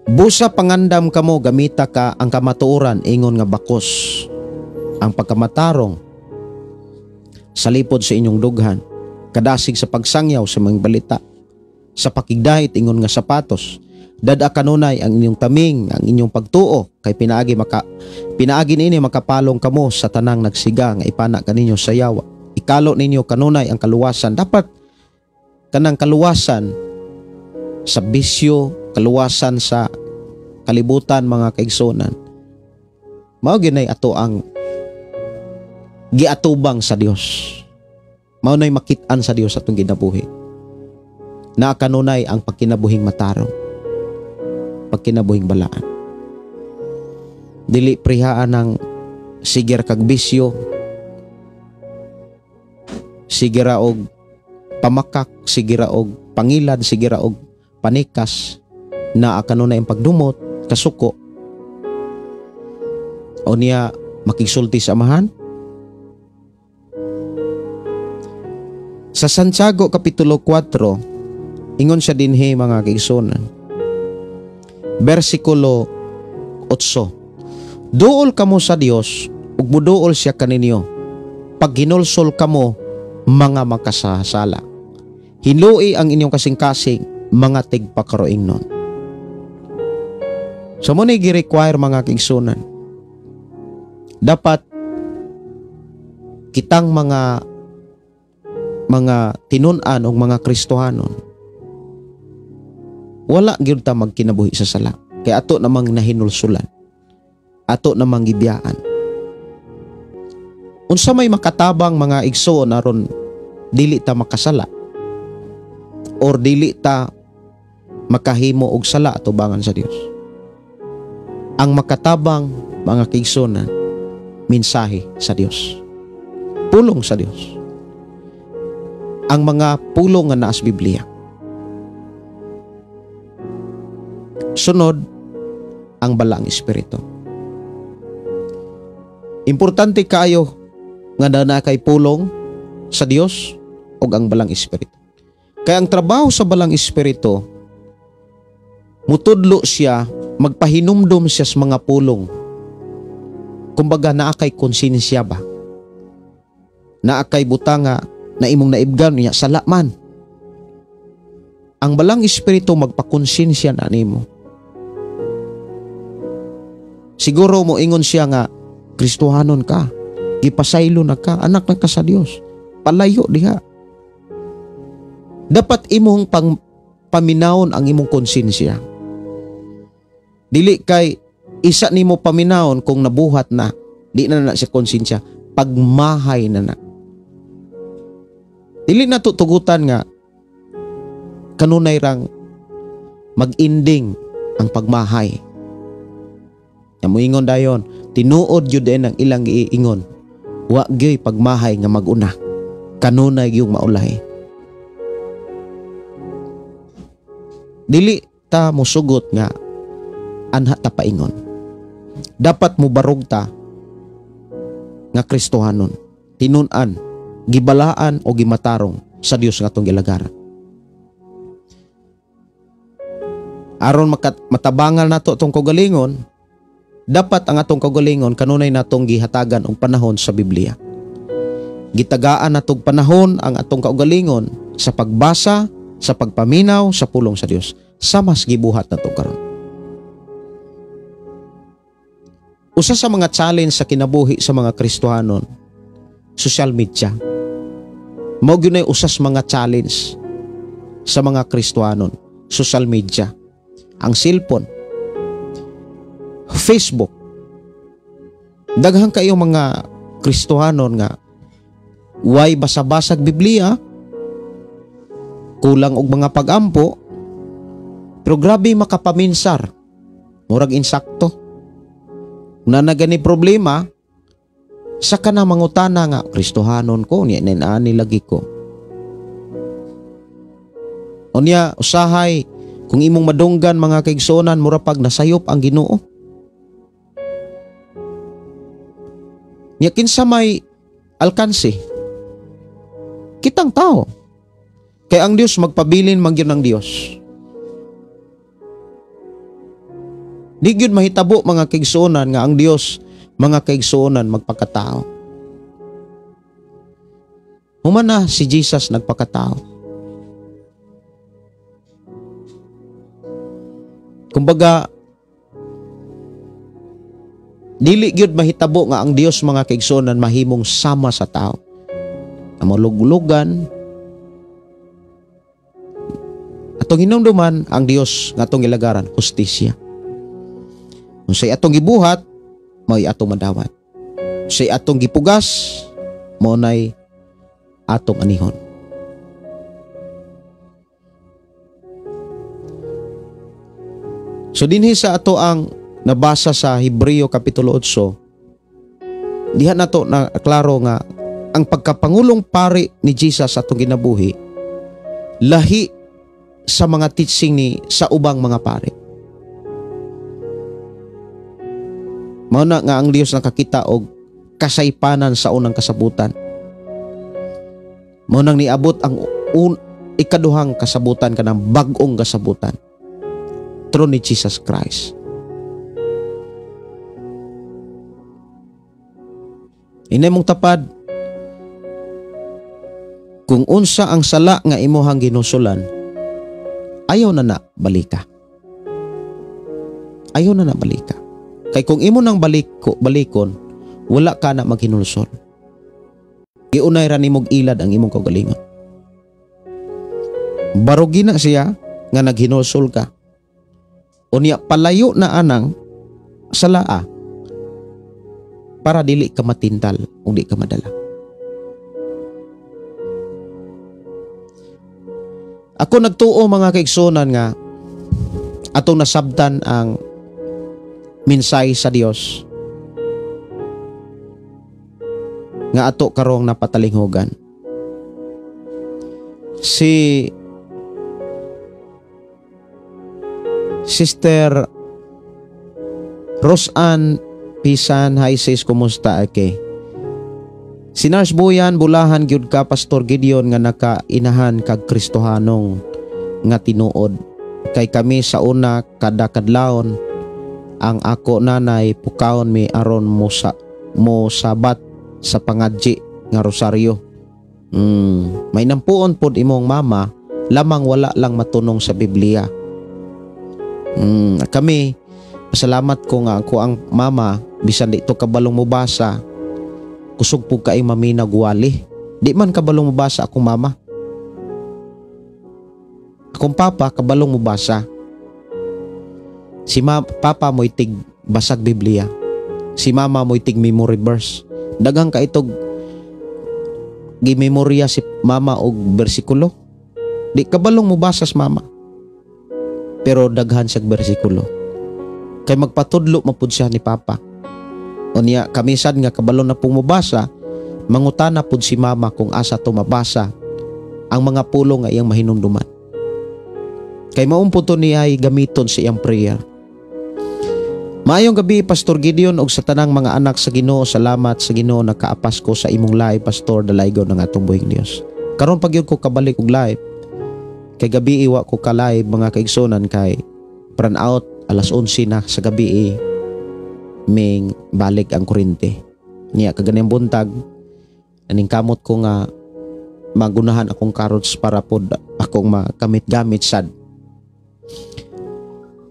Busa pangandam kamo, gamita ka ang kamatuoran ingon nga bakos, ang pagkamatarong sa lipod sa inyong dughan, kadasig sa pagsangyaw sa mga balita, sa pakigdahit ingon nga sapatos, dada kanunay ang inyong taming, ang inyong pagtuo, kay pinaagi niini makapalong kamo sa tanang nagsiga nga ipana kaninyo sa yawa. Ikalo ninyo kanunay ang kaluwasan. Dapat kanang kaluwasan sa bisyo, kaluwasan sa kalibutan mga kaigsunan. Mao ginay ato ang giatubang sa Dios. Mao nay makit-an sa Dios atong ginabuhi. Na kanunay ang pagkinabuhing matarong, pagkinabuhing balaan. Dili prihaan ang siger kag bisyo, sigira og pamakak, sigira og pangilad, sigira og panikas, na kanunay ang pagdumot, kasuko. O niya makigsulti sa Amahan. Sa Santiago kapitulo 4, ingon siya dinhi mga kaigsunan. Bersikulo 8. Duol kamo sa Dios ug muduol siya kaninyo. Pag hinulsol kamo mga makasasala, hinlui ang inyong kasing-kasing mga tigpakaroing nun. So mo ni gi-require mga kaigsunan. Dapat kitang mga tinun-an o mga Kristohanon, wala gyud ta magkinabuhi sa sala. Kay ato namang nahinulsulan, ato namang gibiyaan. Unsa may makatabang mga igsoon aron dili ta makasala or dili ta makahimo og sala atubangan sa Dios? Ang makatabang mga kaigsuonan, mensahe sa Dios, pulong sa Dios. Ang mga pulong nga naa sa Biblia. Sunod, ang Balaang Espiritu. Importante kaayo nga naa kay pulong sa Dios ug ang Balaang Espiritu. Kaya ang trabaho sa Balaang Espiritu, mutudlo siya, magpahinumdom siya sa mga pulong. Kumbaga naa kay konsensya ba? Naa kay butanga na imong naibgan niya sala man. Ang Balaang Espiritu magpakonsensya na nimo. Siguro mo ingon siya nga Kristohanon ka, gipasaylo na ka, anak na ka sa Dios, palayo diha. Dapat imong paminawon ang imong konsensya. Dili kay isa nimo paminawon kung nabuhat na, di na na siya konsensya, pagmahay na na. Dili na tutugutan nga kanunay rang mag-ending ang pagmahay. Muingon dayon, tinuod yun din ang ilang giingon. Wa gyoy pagmahay nga maguna. Kanunay yung maulahi. Dili ta musugot nga anha ta paingon. Dapat mubarog ta nga Kristohanon, tinun-an Gibalaan o gimatarong sa Dios nga atong gilagaran. Aron matabangan nato atong kaugalingon, dapat ang atong kaugalingon kanunay natong gihatagan og panahon sa Biblia. Gitagaan natong panahon ang atong kaugalingon sa pagbasa, sa pagpaminaw sa pulong sa Dios. Sa mas gibuhat nato karon. Usa sa mga challenge sa kinabuhi sa mga Kristohanon, social media. Mao gyud nay usa sa mga challenge sa mga Kristohanon, social media. Ang cellphone, Facebook. Daghan kayo mga Kristohanon nga way basa-basag Biblia, kulang og mga pagampo, pero grabe makapaminsar, murag insakto. Na nagani problema, saka na mangutana nga Kristohanon ko, niya ani lagi ko. Unya usahay kung imong madunggan mga kaigsuonan, mura pag nasayop ang Ginoo. Nya kinsa may alkanse? Kitang tao. Kay ang Dios magpabilin man gyud ang Dios. Di gyud mahitabo mga kaigsuonan nga ang Dios mga kaigsuonan magpakatao. Human na si Jesus nagpakatao. Kumbaga, dili gyud mahitabo nga ang Dios mga kaigsuonan mahimong sama sa tao. Ang maluglugan atong hinumduman ang Dios nga atong gilagaran, hustisya. Unsay atong gibuhat, mao'y atong madawat. Unsay atong gipugas, mao nay atong anihon. So dinhi sa ato ang nabasa sa Hebreo Kapitulo 8, diha nato na klaro nga ang pagkapangulong pari ni Jesus sa atong ginabuhi lahi sa mga teaching ni sa ubang mga pari. Mao na nga ang Dios nakakita og kasaypanan sa unang kasabutan. Mao nang niabot ang ikaduhang kasabutan kanang bag-ong kasabutan through ni Jesus Christ. Inay mong tapad kung unsa ang sala nga imuhang ginusulan, ayaw na na balika. Ayaw na na balika. Kay kung imo nang balikon, wala ka na maghinulsol. Giunay ra nimog ilad ang imong kaugalingon. Barugi na siya nga naghinulsol ka. Unya palayo na anang salaa para dili ka matintal ug di ka madala. Ako nagtuo mga kaigsunan nga atong nasabtan ang minsay sa Dios nga ato karong napatalinghugan. Si Sister Rosan Pisan, hi sis, kumusta? Okay. Si Nurse Buyan, bulahan gyud ka Pastor Gideon nga nakainahan kag Kristohanong nga tinuod. Kay kami sa una kada kadlawon ang ako nanay pukawon mi aron mo sabat sa pangadji nga rosaryo. May nampuon pod imong mama, lamang wala lang matunong sa Biblia. Kami pasalamat ko nga ako ang mama bisan di to kabalong mobasa, kusog pug kay mami nagwali. Di man kabalong mobasa akong mama. Akong papa kabalong mobasa. Si papa mo'y tig basag Biblia. Si mama mo'y tig memory verse. Daghang kaitog gimemorya si mama og bersikulo. Di kabalong mobasa sa mama, pero daghan siyag bersikulo. Kay magpatudlo mapud siya ni papa. Unya kamisad nga kabalo na pong mobasa, mangutana pud si mama kung asa to mabasa ang mga pulong nga iyang mahinumduman. Kay maumpo to niya ay gamiton sa iyang prayer. Maayong gabi, Pastor Gideon, ug sa tanang mga anak sa Ginoo. Salamat sa Ginoo, nakaapas ko sa imong live, Pastor. Dalaygon ang atong buhing Dios. Karon pag ko kabalik og live kay gabi iwa ko ka live, mga kaigsunan, kay brownout out alas 11 na sa gabi eh, ming balik ang kuryente. Niya kaganang buntag aning kamot ko nga magunahan akong carrots para pod akong makamit-gamit sad.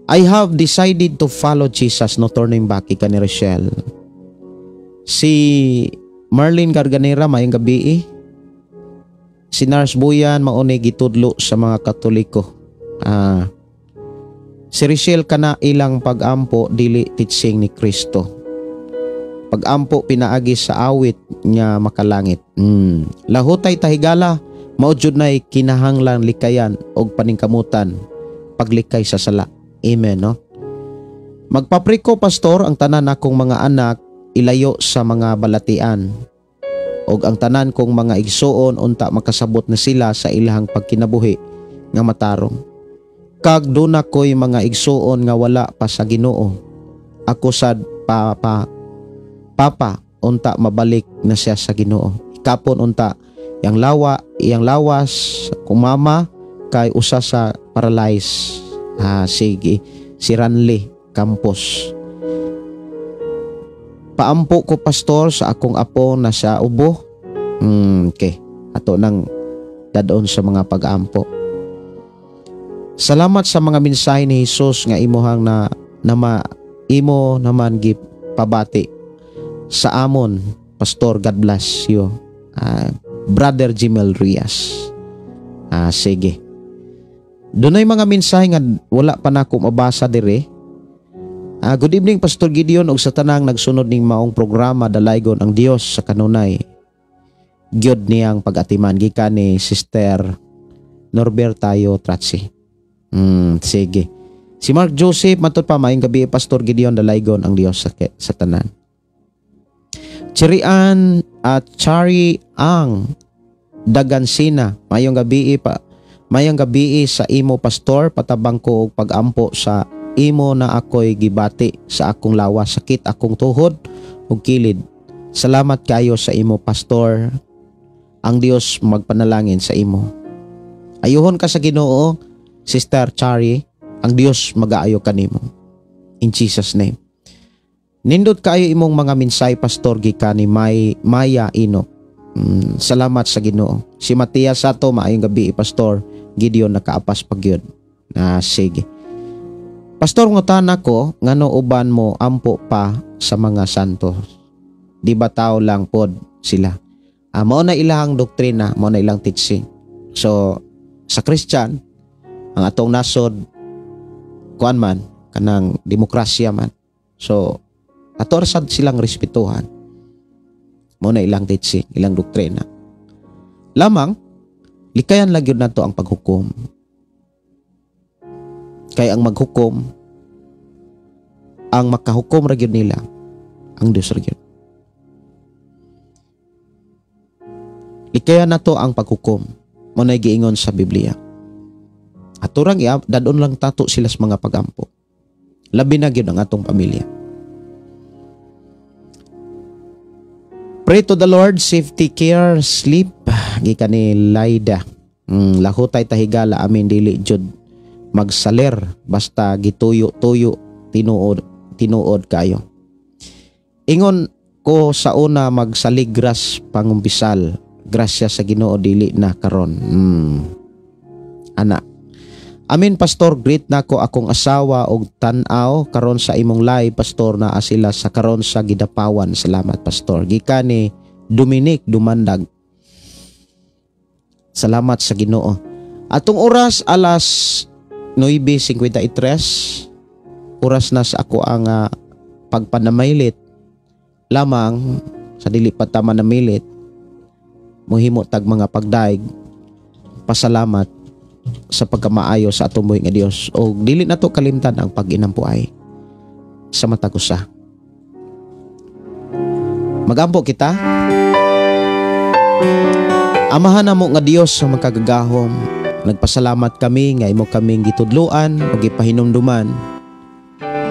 I have decided to follow Jesus, no turning back, ika ni Rochelle. Si Marlene Garganera, mayong gabi eh. Si Nars Buyan, mauni gitudlo sa mga Katoliko. Si Rochelle, kana ilang pagampo dili teaching ni Kristo. Pagampo pinaagi sa awit nga makalangit. Lahutay tahigala, mao jud nay kinahanglan likayan og paningkamutan paglikay sa sala. Amen, no? Magpapriko, Pastor, ang tanan akong mga anak ilayo sa mga balatian. Og ang tanan kong mga igsuon unta makasabot na sila sa ilahang pagkinabuhi nga matarong. Kag duna ko'y mga igsuon nga wala pa sa Ginoo. Ako sad papa papa unta mabalik na siya sa Ginoo. Ikapon unta iyang lawa, iyang lawas kumama kay usa sa paralyzed. Sige, si Ranley Campos. Paampo ko, Pastor, sa akong apo na sa ubo. Okay. Ato nang dadon sa mga pag-ampo. Salamat sa mga mensahe ni Jesus nga imuhang na nama imo naman gipabati sa amon, Pastor. God bless you. Brother Jimel Rias. Sige. Dunay mga mensahe nga wala pa nako mabasa dire. Good evening, Pastor Gideon, ug sa tanang nagsunod ning maong programa. Dalaygon ang Dios sa kanunay. Gyud niyang pag-atiman, gikan ni Sister Norbertayo Tratsi. Sige. Si Mark Joseph matud pa, maayong gabi, Pastor Gideon, dalaygon ang Dios sa tanan. Chirian at Chari ang Dagansina, maayong gabi pa. Mayong gabi sa imo, Pastor, patabang ko og pagampo sa imo na ako'y gibati sa akong lawas, sakit akong tuhod ug kilid. Salamat kayo sa imo, Pastor. Ang Dios magpanalangin sa imo. Ayuhon ka sa Ginoo, Sister Chari, ang Dios magaayo kanimo. In Jesus' name. Nindot kayo imong mga minsay, Pastor, gikan ni May Maya Ino. Salamat sa Ginoo. Si Matias Sato, maayong gabi, Pastor Gideon, nakaapas pagyud. Sige. Pastor, ngutana ko ngano uban mo ampo pa sa mga santo. Di ba tao lang pod sila? Mao na ilang doktrina, mao na ilang teaching. So sa Christian, ang atong nasod kuan man kanang demokrasya man. So ato sad silang respetuhan. Mao na ilang teaching, ilang doktrina. Lamang likayan lang yun nato ang paghukom. Kay ang maghukom, ang makahukom ra gyud nila, ang Dios ra gyud. Likayan nato ang paghukom. Mao nay giingon sa Biblia. Aturang dadon lang tato sila sa mga pagampo. Labi na gyud ang atong pamilya. Pray to the Lord, safety, care, sleep. Gikan ni Laida. Lahutay tahigala, amin dili jud magsaler basta gituyo-tuyo tinuod tinuod kayo. Ingon ko sa una magsaligras pangumpisal. Grasya sa Ginoo dili na karon. Ana. Amin, Pastor, greet nako akong asawa og tan-aw karon sa imong live, Pastor, naa sila sa karon sa Gidapawan. Salamat, Pastor. Gikan ni Dominic Dumandag. Salamat sa Ginoo. Atong oras alas 9:53, oras na sa ako ang pagpanamilit lamang sa dili pa ta manamilit, mohimo tag mga pagdaig pasalamat sa pagkamaayo sa atong buhi nga Dios, og dili nato kalimtan ang pag-inampuay sa matag usa. Magampo kita. Amahan namo nga Dios sa makagagahom, nagpasalamat kami nga imo kaming gitudloan ug gipahinumduman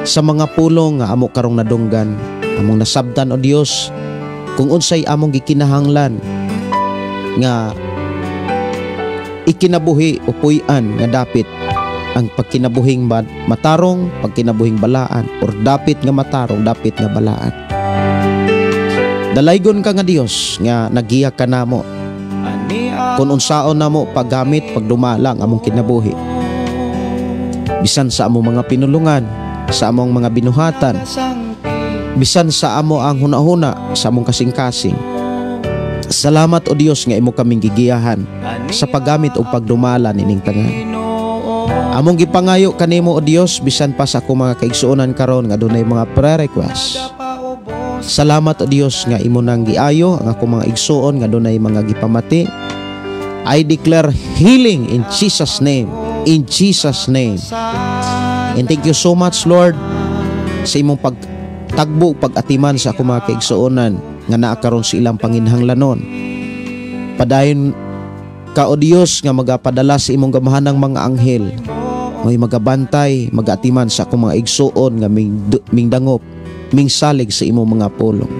Sa mga pulong nga amo karong nadunggan, among nasabtan, O Dios, kung unsay among gikinahanglan nga ikinabuhi o puy-an nga dapit ang pagkinabuhing matarong, pagkinabuhing balaan, or dapit nga matarong, dapit nga balaan. Dalaygon ka nga Dios nga nagiya ka namo kung unsaon namo paggamit, pagdumala ang among kinabuhi. Bisan sa among mga pinulungan, sa among mga binuhatan, bisan sa amo ang hunahuna, sa among kasing-kasing. Salamat, O Dios, nga imo kaming gigiyahan sa paggamit og pagdumala nining tanan. Among gipangayo kanimo, O Dios, bisan pa sa akong mga kaigsuonan karon nga dunay mga prayer request. Salamat, O Dios, nga imo nang giayo ang akong mga igsuon nga dunay mga gipamati. I declare healing in Jesus' name. In Jesus' name. And thank you so much, Lord, sa imong pagtagbo, pag-atiman sa akong mga kaigsuonan nga naa karon sa ilang panginhanglanon. Padayon ka, O Dios, nga magapadala sa imong gamahanang mga anghel may magabantay, magaatiman sa akong mga igsuon nga mingdangop, mingsalig sa imong mga pulong.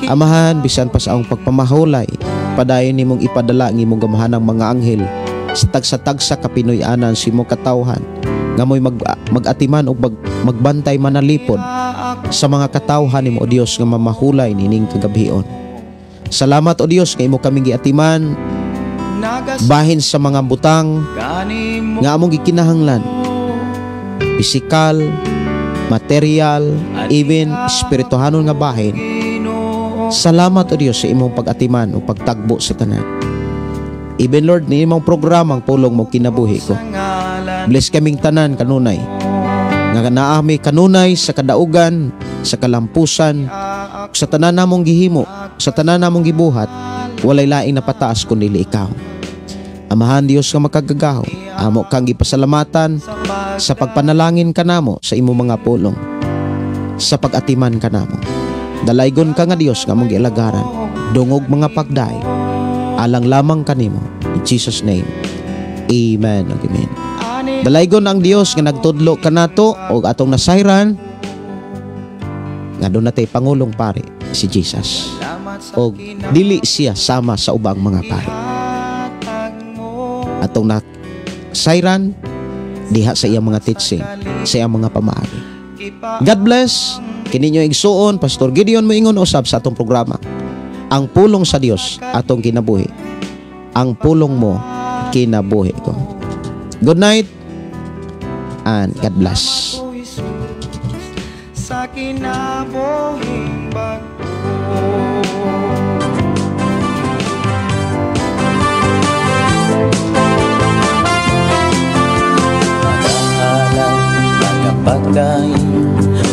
Amahan, bisan pa sa akong pagpamahulay, padayon nimong ipadala ang imong gamahanang mga anghel sa tagsa-tagsa ka Pinoy-anan sa imong katawhan nga mo'y mag-atiman o magbantay manalipod sa mga katawhan nimo, O Dios, nga mamahulay nining kagabhion. Salamat, O Dios, nga imo kaming giatiman bahin sa mga butang nga among gikinahanglan, pisikal, material, even espirituhanon nga bahin. Salamat, O Dios, sa imong pag-atiman o pagtagbo sa tanan. Even, Lord, ni imong programang Pulong Mo Kinabuhi Ko. Bless kaming tanan kanunay nga naami kanunay sa kadaugan, sa kalampusan, sa tanan namong gihimo, sa tanan namong gibuhat, walay laing napataas kundi ikaw. Amahan Dios nga makagagahom, amo kang gipasalamatan sa pagpanalangin kanamo sa imong mga pulong, sa pag-atiman kanamo. Dalaygon ka nga Dios nga among gialagaran, dungog mga pagdaig, alang lamang kanimo. In Jesus' name. Amen. Amen. Dalaygon ang Dios nga nagtudlo kanato og atong nasayran nga duna tay pangulong pari, si Jesus. Og dili siya sama sa ubang mga pari. Atong nasayran diha sa iyang mga teaching, sa iyang mga pamaagi. God bless. Kini inyong igsuon, Pastor Gideon, moingon usab sa atong programa. Ang Pulong sa Dios Atong Kinabuhi. Ang pulong mo, kinabuhi ko. Good night and God bless. Sa kinabuhing bag-o. Magahalay, magapagdaig,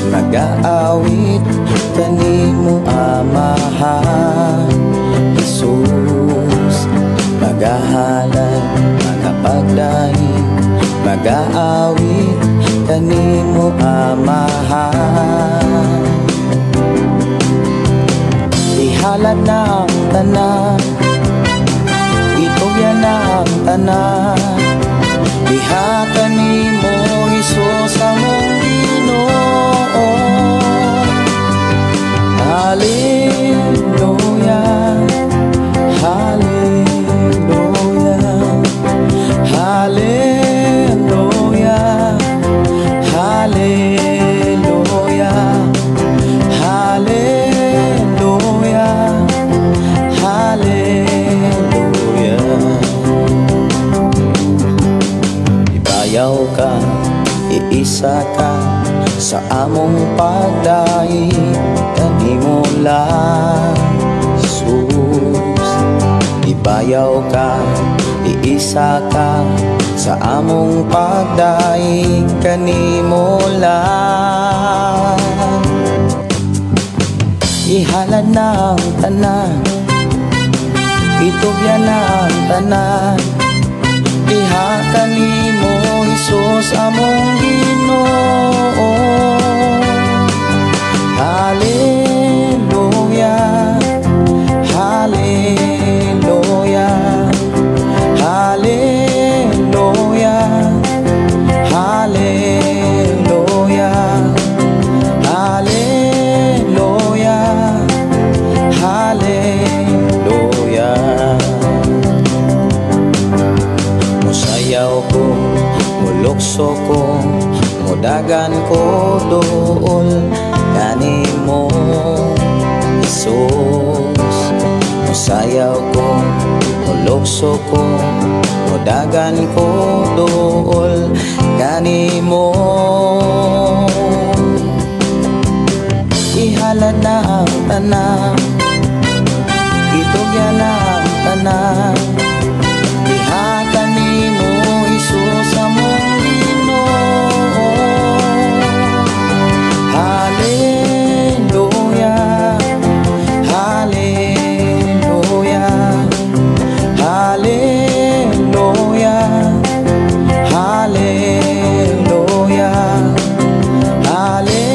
magaawit kanimo, Amahan Jesus. Magahalay, magapagdaig, magaawit kanimo, Amahan. Ihalad na ang tanan, itugyan na ang tanan, diha kanimo, Hesus, among Ginoo. Hallelujah, hallelujah, hallelujah, hallelujah, hallelujah, hallelujah. Ibayaw ka, iisa ka sa among pagdaig kanimo lang, Jesus. Ibayaw ka, iisa ka sa among pagdaig kanimo lang. Ihalad na ang tanan, itugyan na ang tanan, diha kanimo, Hesus, among Ginoo. Hallelujah, hallelujah, hallelujah, hallelujah. Mulukso ko, mudagan ko duol kanimo, Jesus. Musayaw ko, mulukso ko, mudagan ko duol kanimo. Ihalad na ang tanan, itugyan na ang tanan, diha kanimo, Hesus, among Ginoo. Hallelujah, Hallelujah, Hallelujah, Hallelujah, Hallelujah.